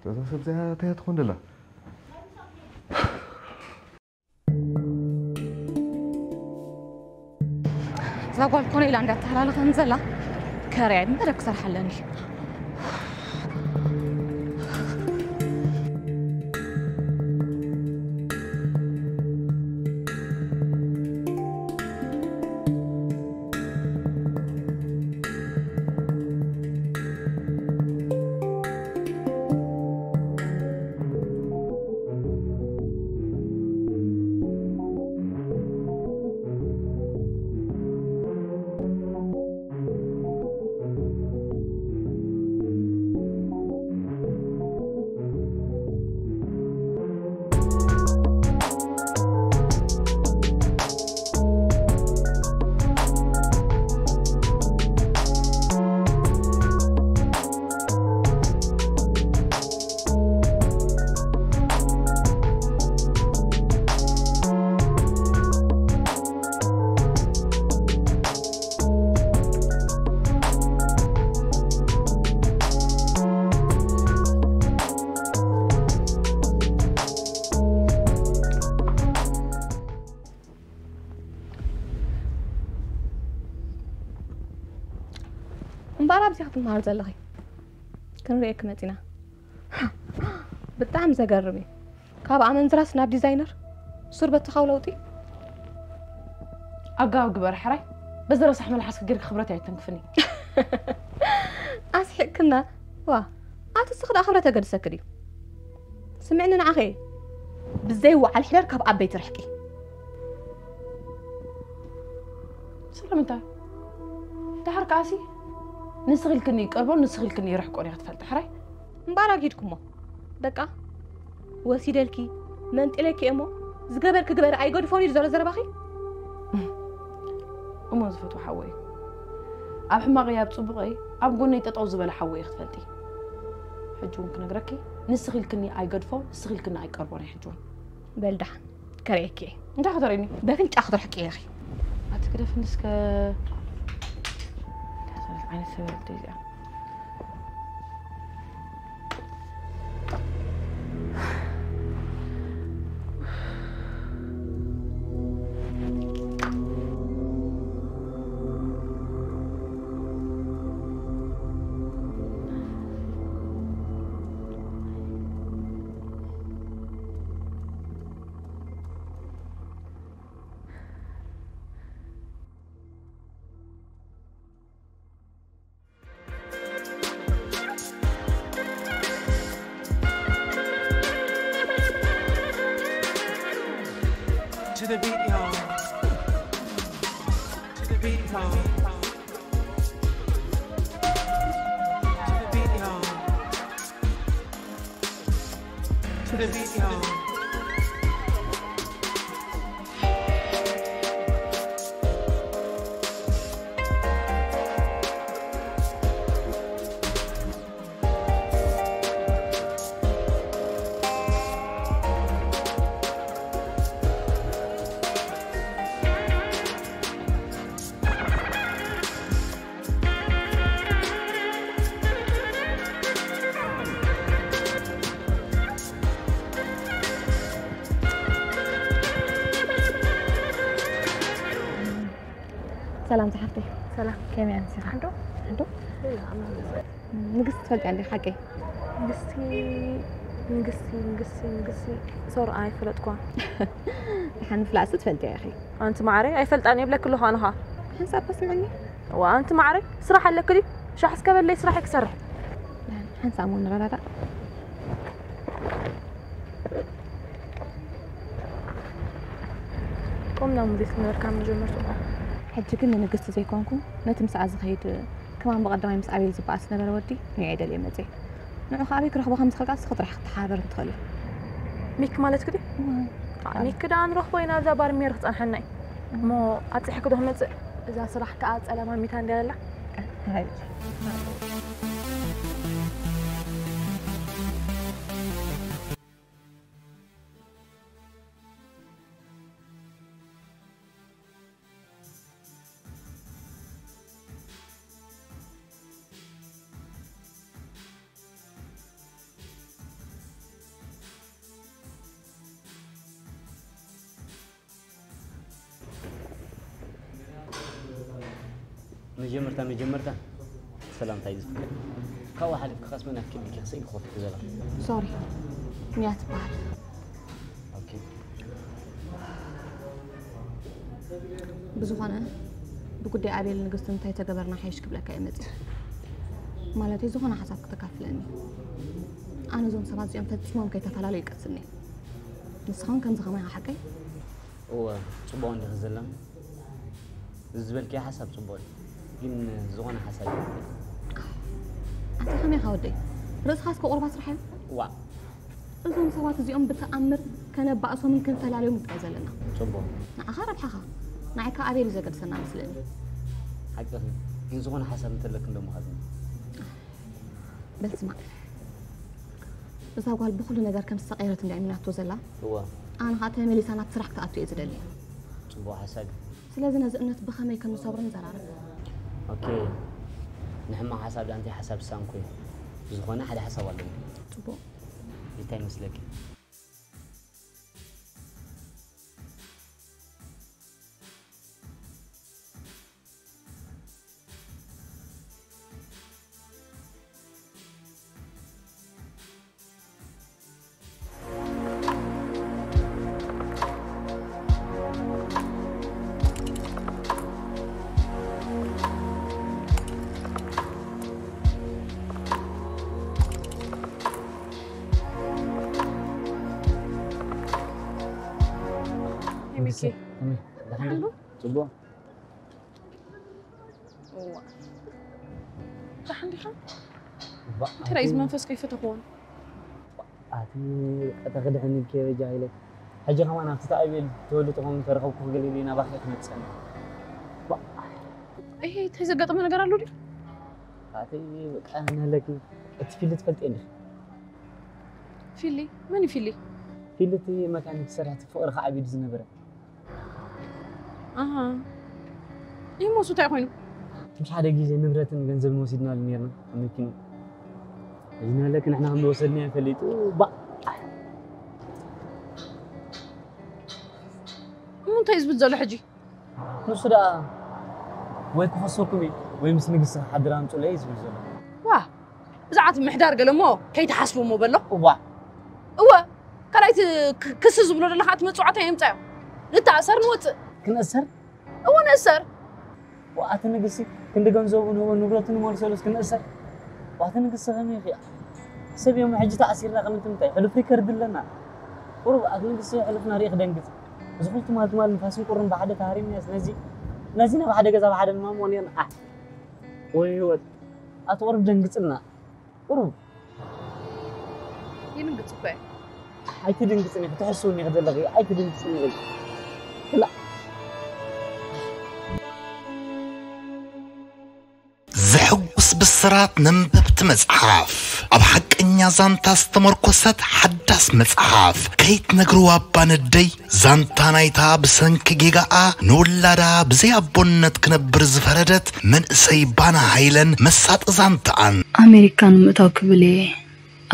እዛ ሰብ እዚኣ እንታይ እያ ትኾን ዘላ? እዛ ጓል ኮነ ኢላ እንዳተሃላለኸን ዘላ ከርያ መደብ ክሰርሓ ኣለኒ። እምበኣር ኣብዚ ክትመሃር ዘለኺ ክንርእየኪ መጺና። ብጣዕሚ ዘገርም እዩ። ካብ ኣመንዝራስ ናብ ዲዛይነር ሱር በተኻው ለውጢ። ኣጋብ ግበር ሕራይ። በዚ ረሳሕ መልሓስኪ ጌርኪ ክብረት ኣይተንክፍኒ። ኣስሒቅክና። ዋ፣ ኣቲ እስኺ ደኣ ክብረት ኣገድሰኪ ድዩ? ስምዕኒ ንዓኺ። ብዘይ ወዓል ሕደር ካብ ዓበይቲ ርሕቂ። ስለምንታይ? ድሓር ከኣሲ ንስኺ ኢልክኒ ይቀርቦን ንስኺ ኢልክኒ ይርሕቆን ኢኺ ትፈልጢ ሕራይ? እምበኣር ኣግሂድኩሞ። በቃ ወሲደልኪ መንጢለኪ እየ እሞ ዝገበርኪ ግበሪ ኣይገድፎን እዩ ዘሎ ዘረባኺ። እሞ ዝፈትዎ ሓወይ እዩ። ኣብ ሕማቐይ ኣብ ጽቡቐይ ኣብ ጎነይ ጠጠው ዝበለ ሓወይ እዩ ክትፈልጢ። ሕጂ እውን ክነግረኪ ንስኺ ኢልክኒ ኣይገድፎ ንስኺ ኢልክኒ ኣይቀርቦን እየ ሕጂ እውን። በል ደሓን ከርእየኪ እየ። እንታይ ከተርእይኒ? በፍንጫ ክትርሕቂ ኢኺ። ኣቲ ግደፍኒ እስከ። እንታይ ዓይነት ሰብ እያ እዚኣ? To the beat, y'all. To the beat, y'all. To the beat, y'all. To the beat, y'all. ሰላም ዝሓፍተይ። ሰላም። ከመይ ኣምሲኻ? ሕዶ? ሕዶ? ንግስቲ ትፈልጥያ እንዲ ሓቀይ? ንግስቲ፣ ንግስቲ፣ ንግስቲ፣ ንግስቲ። ሶሪ፣ ኣይፈለጥኳ። ደሓን ምፍላጥሲ ትፈልጥያ ኢኺ። ኣንቲ ማዕረ፣ ኣይፈልጣን እየ ብለኪ ኣለኹ ኣነ ኸኣ። ሓንሳብ እኮ ስምዕኒ። እዋ፣ ኣንቲ ማዕረ፣ ስራሕ ኣለኪ ድዩ? ሻሕ እስከ በለይ፣ ስራሕ ክሰርሕ። ደሓን፣ ሓንሳብ እሞ ንረዳዳእ። ቆምና ሙዚት ነበርካ መጀመርታ። ሕጂ ግን ንንግስቲ ዘይኮንኩ፣ ነቲ ምስኣ ዝኸይድ ከማን ብቐዳማይ ምስ ኣቤል ዝበኣስ ነበረ ወዲ፣ ንዕኡ ደልየ መጽየ። ንዑ ከኣ ኣበይ ክረኽቦ ከም ዝኽእል ከኣ ንስኺ ጥራሕ ክትሓባበርኒ ትኽእሊ። ሚክ ማለት ግዲ? እዋ። ኣይ፣ ሚክ ደኣ ንረኽቦ ኢና፣ ኣብዛ ባር ሜር ክጸንሐና እዩ። እሞ ኣብጺሕኪ ዶ ክመጽእ? እዛ ስራሕ ከኣ ጸለማ ሚታ እንድያ ዘላ? ኣይ። መጀመርታ መጀመርታ ሰላምታ እዩ ዝፍቀድ። ካብኡ ሓሊፍካ ከስ መን ኣክል ዲኪ ክስእል ክኸፍት ዘላ። ሶሪ፣ ሚያ ትበሃል። ኦኬ። ብዝኾነ ብጉዳይ ኣቤል ንግስቲ እንታይ ተገበርና ሓይሽ ክብለካ እየ መፂእ። ማለተይ ዝኾነ ሓሳብ ክተካፍለኒ። ኣነ እዞም ሰባት እዚኦም ፈፂሞም ከይተፈላለዩ ይቀስኒ። ንስኻውን ከምዚ ከማይ ሓቀይ? እወ፣ ፅቡቕ እንዲኺ ዘላ። እዚ ዝበልክዮ ሓሳብ ፅቡቕ እዩ። ግን ዝኾነ ሓሳብ እዩ። ኣንታ ከመይ ኢኻ ወደይ? ርእስኻስ ከቑርባ ስራሕ እዩ። ዋእ። እዞም ሰባት እዚኦም ብተኣምር ከነባእሶምን ክንፈላለዮም ንጥራይ ዘለና። ፅቡቕ። ንዓኻ ረብሓኻ፣ ንዓይ ከኣ ኣቤል እዩ ዘገድሰና መስለኒ። ሓቅኺ። ግን ዝኾነ ሓሳብ እንተለክ እንዶ ምሃብኒ። በል ስማዕ፣ እዛ ጓል ብኹሉ ነገር ከም ዝተቐየረት እንድያ ኣሚናቶ ዘላ። እወ። ኣነ ኸኣ ተመሊሳ ናብ ስራሕ ክትኣቱ እየ ዝደሊ። ፅቡቕ ሓሳብ እዩ። ስለዚ ነዚ እምነት ብኸመይ ከም ንሰብሮ ንዘራረብ። ኦኬ። ንሕማቕ ሓሳብ ዳኣ እንታይ ሓሳብ ዝሳንኩ እዩ። ብዝኾነ ሓደ ሓሳብ ኣለኒ። ፅቡቕ። እንታይ ይመስለኪ? ሚኪ ከመይ? ደሓን ዶ? ጽቡቕ። እዋ ደሓን ዲኻ? ባ- እንታይ ራእዩ መንፈስ ከይፈተኽዎን? ኣቲ ቀጠ ክድሕን ኢልኪ በጃ ኢለ። ሕጂ ከማን ኣብቲ ተኣቤል ተወልጡ ከም ተረኸብኩ ክገሊሉ ናባኺ ክመጽእ። ይሄ እንታይ ዘጋጠመ ነገር ኣሎ ድዩ? ኣቲ በቃ ነለኪ እቲ ፊልድ ትፈልጥ እንዲኺ? ፊሊ? መን እዩ ፊሊ? ፊልድ እቲ መካኒክ ሰርሕቲ ፍቕሪ ከዓቢዱ ዝነበረ። ኣሃ። ይህ ሞሱ እንታይ ኮይኑ? ትንሽ ሓደ ግዜ ንብረትን ገንዘብን ወሲድናሉ ነርና ኣብ መኪኑ። እዚ ነለክ ንሕና ከም ዝወሰድናዮ ፈሊጡ ባ እሞ እንታይ እዩ ዝብል ዘሎ ሕጂ? ንሱ ደኣ ወይ ክኸሰኩም እዩ ወይ ምስ ንግስቲ ክሓድር ኣምጹለይ እዩ ዝብል ዘሎ። ዋ ብዛዕባ እቲ ምሕዳር ገለ እሞ ከይትሓስቡ እሞ በሎ። እዋ እወ ካልኣይቲ ክ- ክሲ ዝብሎ ዘለኻ እቲ መፅዋዕታ የምፃዮ። ንተኣሰር ንወፅእ። ክንእሰር እወ ንእሰር። ዋኣቲ ንግስቲ ክንዲ ገንዘቡ ንህቦ ንብረቱ ንመልሰሉስ ክንእሰር ዋኣቲ ንግስቲ ከመይ ኽያ ሰብ እዮም ሕጂ ተኣሲርና ከም እንትምታይ ሕሉፍ ሪከርድ ኣለና ቁሩብ ኣቲ ንግስቲ ሕሉፍና ርኢ ክደንግፅ እዚ ኩሉ ትማል ትማል ንፋስን ቁርን ብሓደ ተሃሪምናስ ነዚ ነዚ ናብ ሓደ ገዛ ብሓደ ንማሞ ነርና ኣሕ ወይ ህይወት ኣቲ ቁሩብ ደንግፅልና ቁሩብ ይንግፅ እኮ እየ። ኣይትድንግፅኒ ክትሕስውኒ ክደለኺ ኣይትድንግፅኒ ክላ ዘሐጉስ ብስራት ነንበብቲ መጽሓፍ ኣብ ሓቀኛ ዛንታ ዝተመርኮሰት ሓዳስ መጽሓፍ ከይትነግርዋ እባ ነደይ ዛንታ ናይታ ብሰንኪ ጌጋኣ ንውላዳ ብዘይ ኣቦነት ክነብር ዝፈረደት መንእሰይ ባና ሃይለን መሳጢ ዛንታኣን ኣሜሪካ ንምእታው ክብል እየ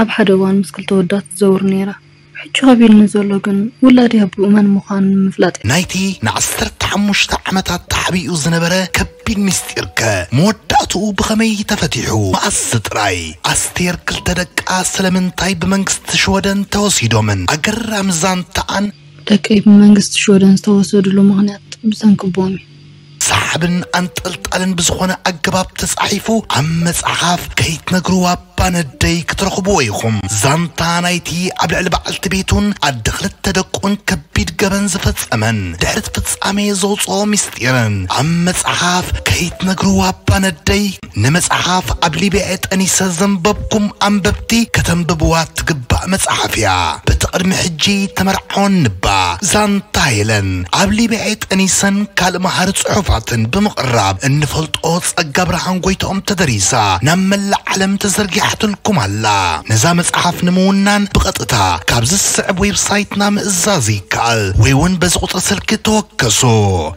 ኣብ ሓደ እዋን ምስ ክልተ ወዳት ትዘውር ነይራ። ሕጂ ከቢድኒ ዘሎ ግን ውላደይ ኣቦኡ መን ምዃኑ ንምፍላጥ እዩ። ናይቲ ንዓሰርተ ሓሙሽተ ዓመታት ተሓቢኡ ዝነበረ ከቢድ ምስጢርከ መወዳእትኡ ብኸመይ ተፈቲሑ? መኣስ ጥራይ ኣስቴር ክልተ ደቃ ስለምንታይ ብመንግስቲ ሽወደን ተወሲዶምን ኣገራሚ ዛንታኣን ደቀይ ብመንግስቲ ሽወደን ዝተወሰድሉ ምኽንያት ብሰንኪ ኣቦኦም እዩ። ሰሓብን ኣንጠልጣልን ብዝኾነ ኣገባብ ተጻሒፉ ኣብ መጽሓፍ ከይትነግርዋ ባነደይ ክትረኽብዎ ኢኹም። ዛንታ ናይቲ ኣብ ልዕሊ በዓልቲ ቤቱን ኣደ ክልተ ደቁን ከቢድ ገበን ዝፈጸመን ድሕሪ እቲ ፍጻሜ ዘውጽኦ ምስጢርን ኣብ መጽሓፍ ከይትነግርዋ ባነደይ ንመጽሓፍ ኣብ ሊብያ ጠኒሰ ዘንበብኩም ኣንበብቲ ከተንብብዋ ትግባእ መጽሓፍ እያ። በቲ ቅድሚ ሕጂ ተመርዓወን ንባ ዛንታ ሄለን ኣብ ሊብያ ጠኒሰን ካልእ መሃሪ ጽሑፋትን ብምቕራብ እንፈልጦ ጸጋ ብርሃን ጎይትኦም ተደሪሳ ናብ መላእ ዓለም ተዘርጊሓትልኩም ኣላ። ነዛ መጽሓፍ ንምውናን ብቐጥታ ካብዚ ዝስዕብ ዌብሳይትና ምእዛዝ ይከኣል ወይ እውን በዚ ቁጽሪ ስልኪ ተወከሱ።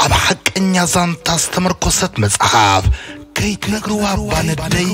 ኣብ ሓቀኛ ዛንታ ዝተመርኮሰት መጽሓፍ ከይትነግርዋ ባነደይ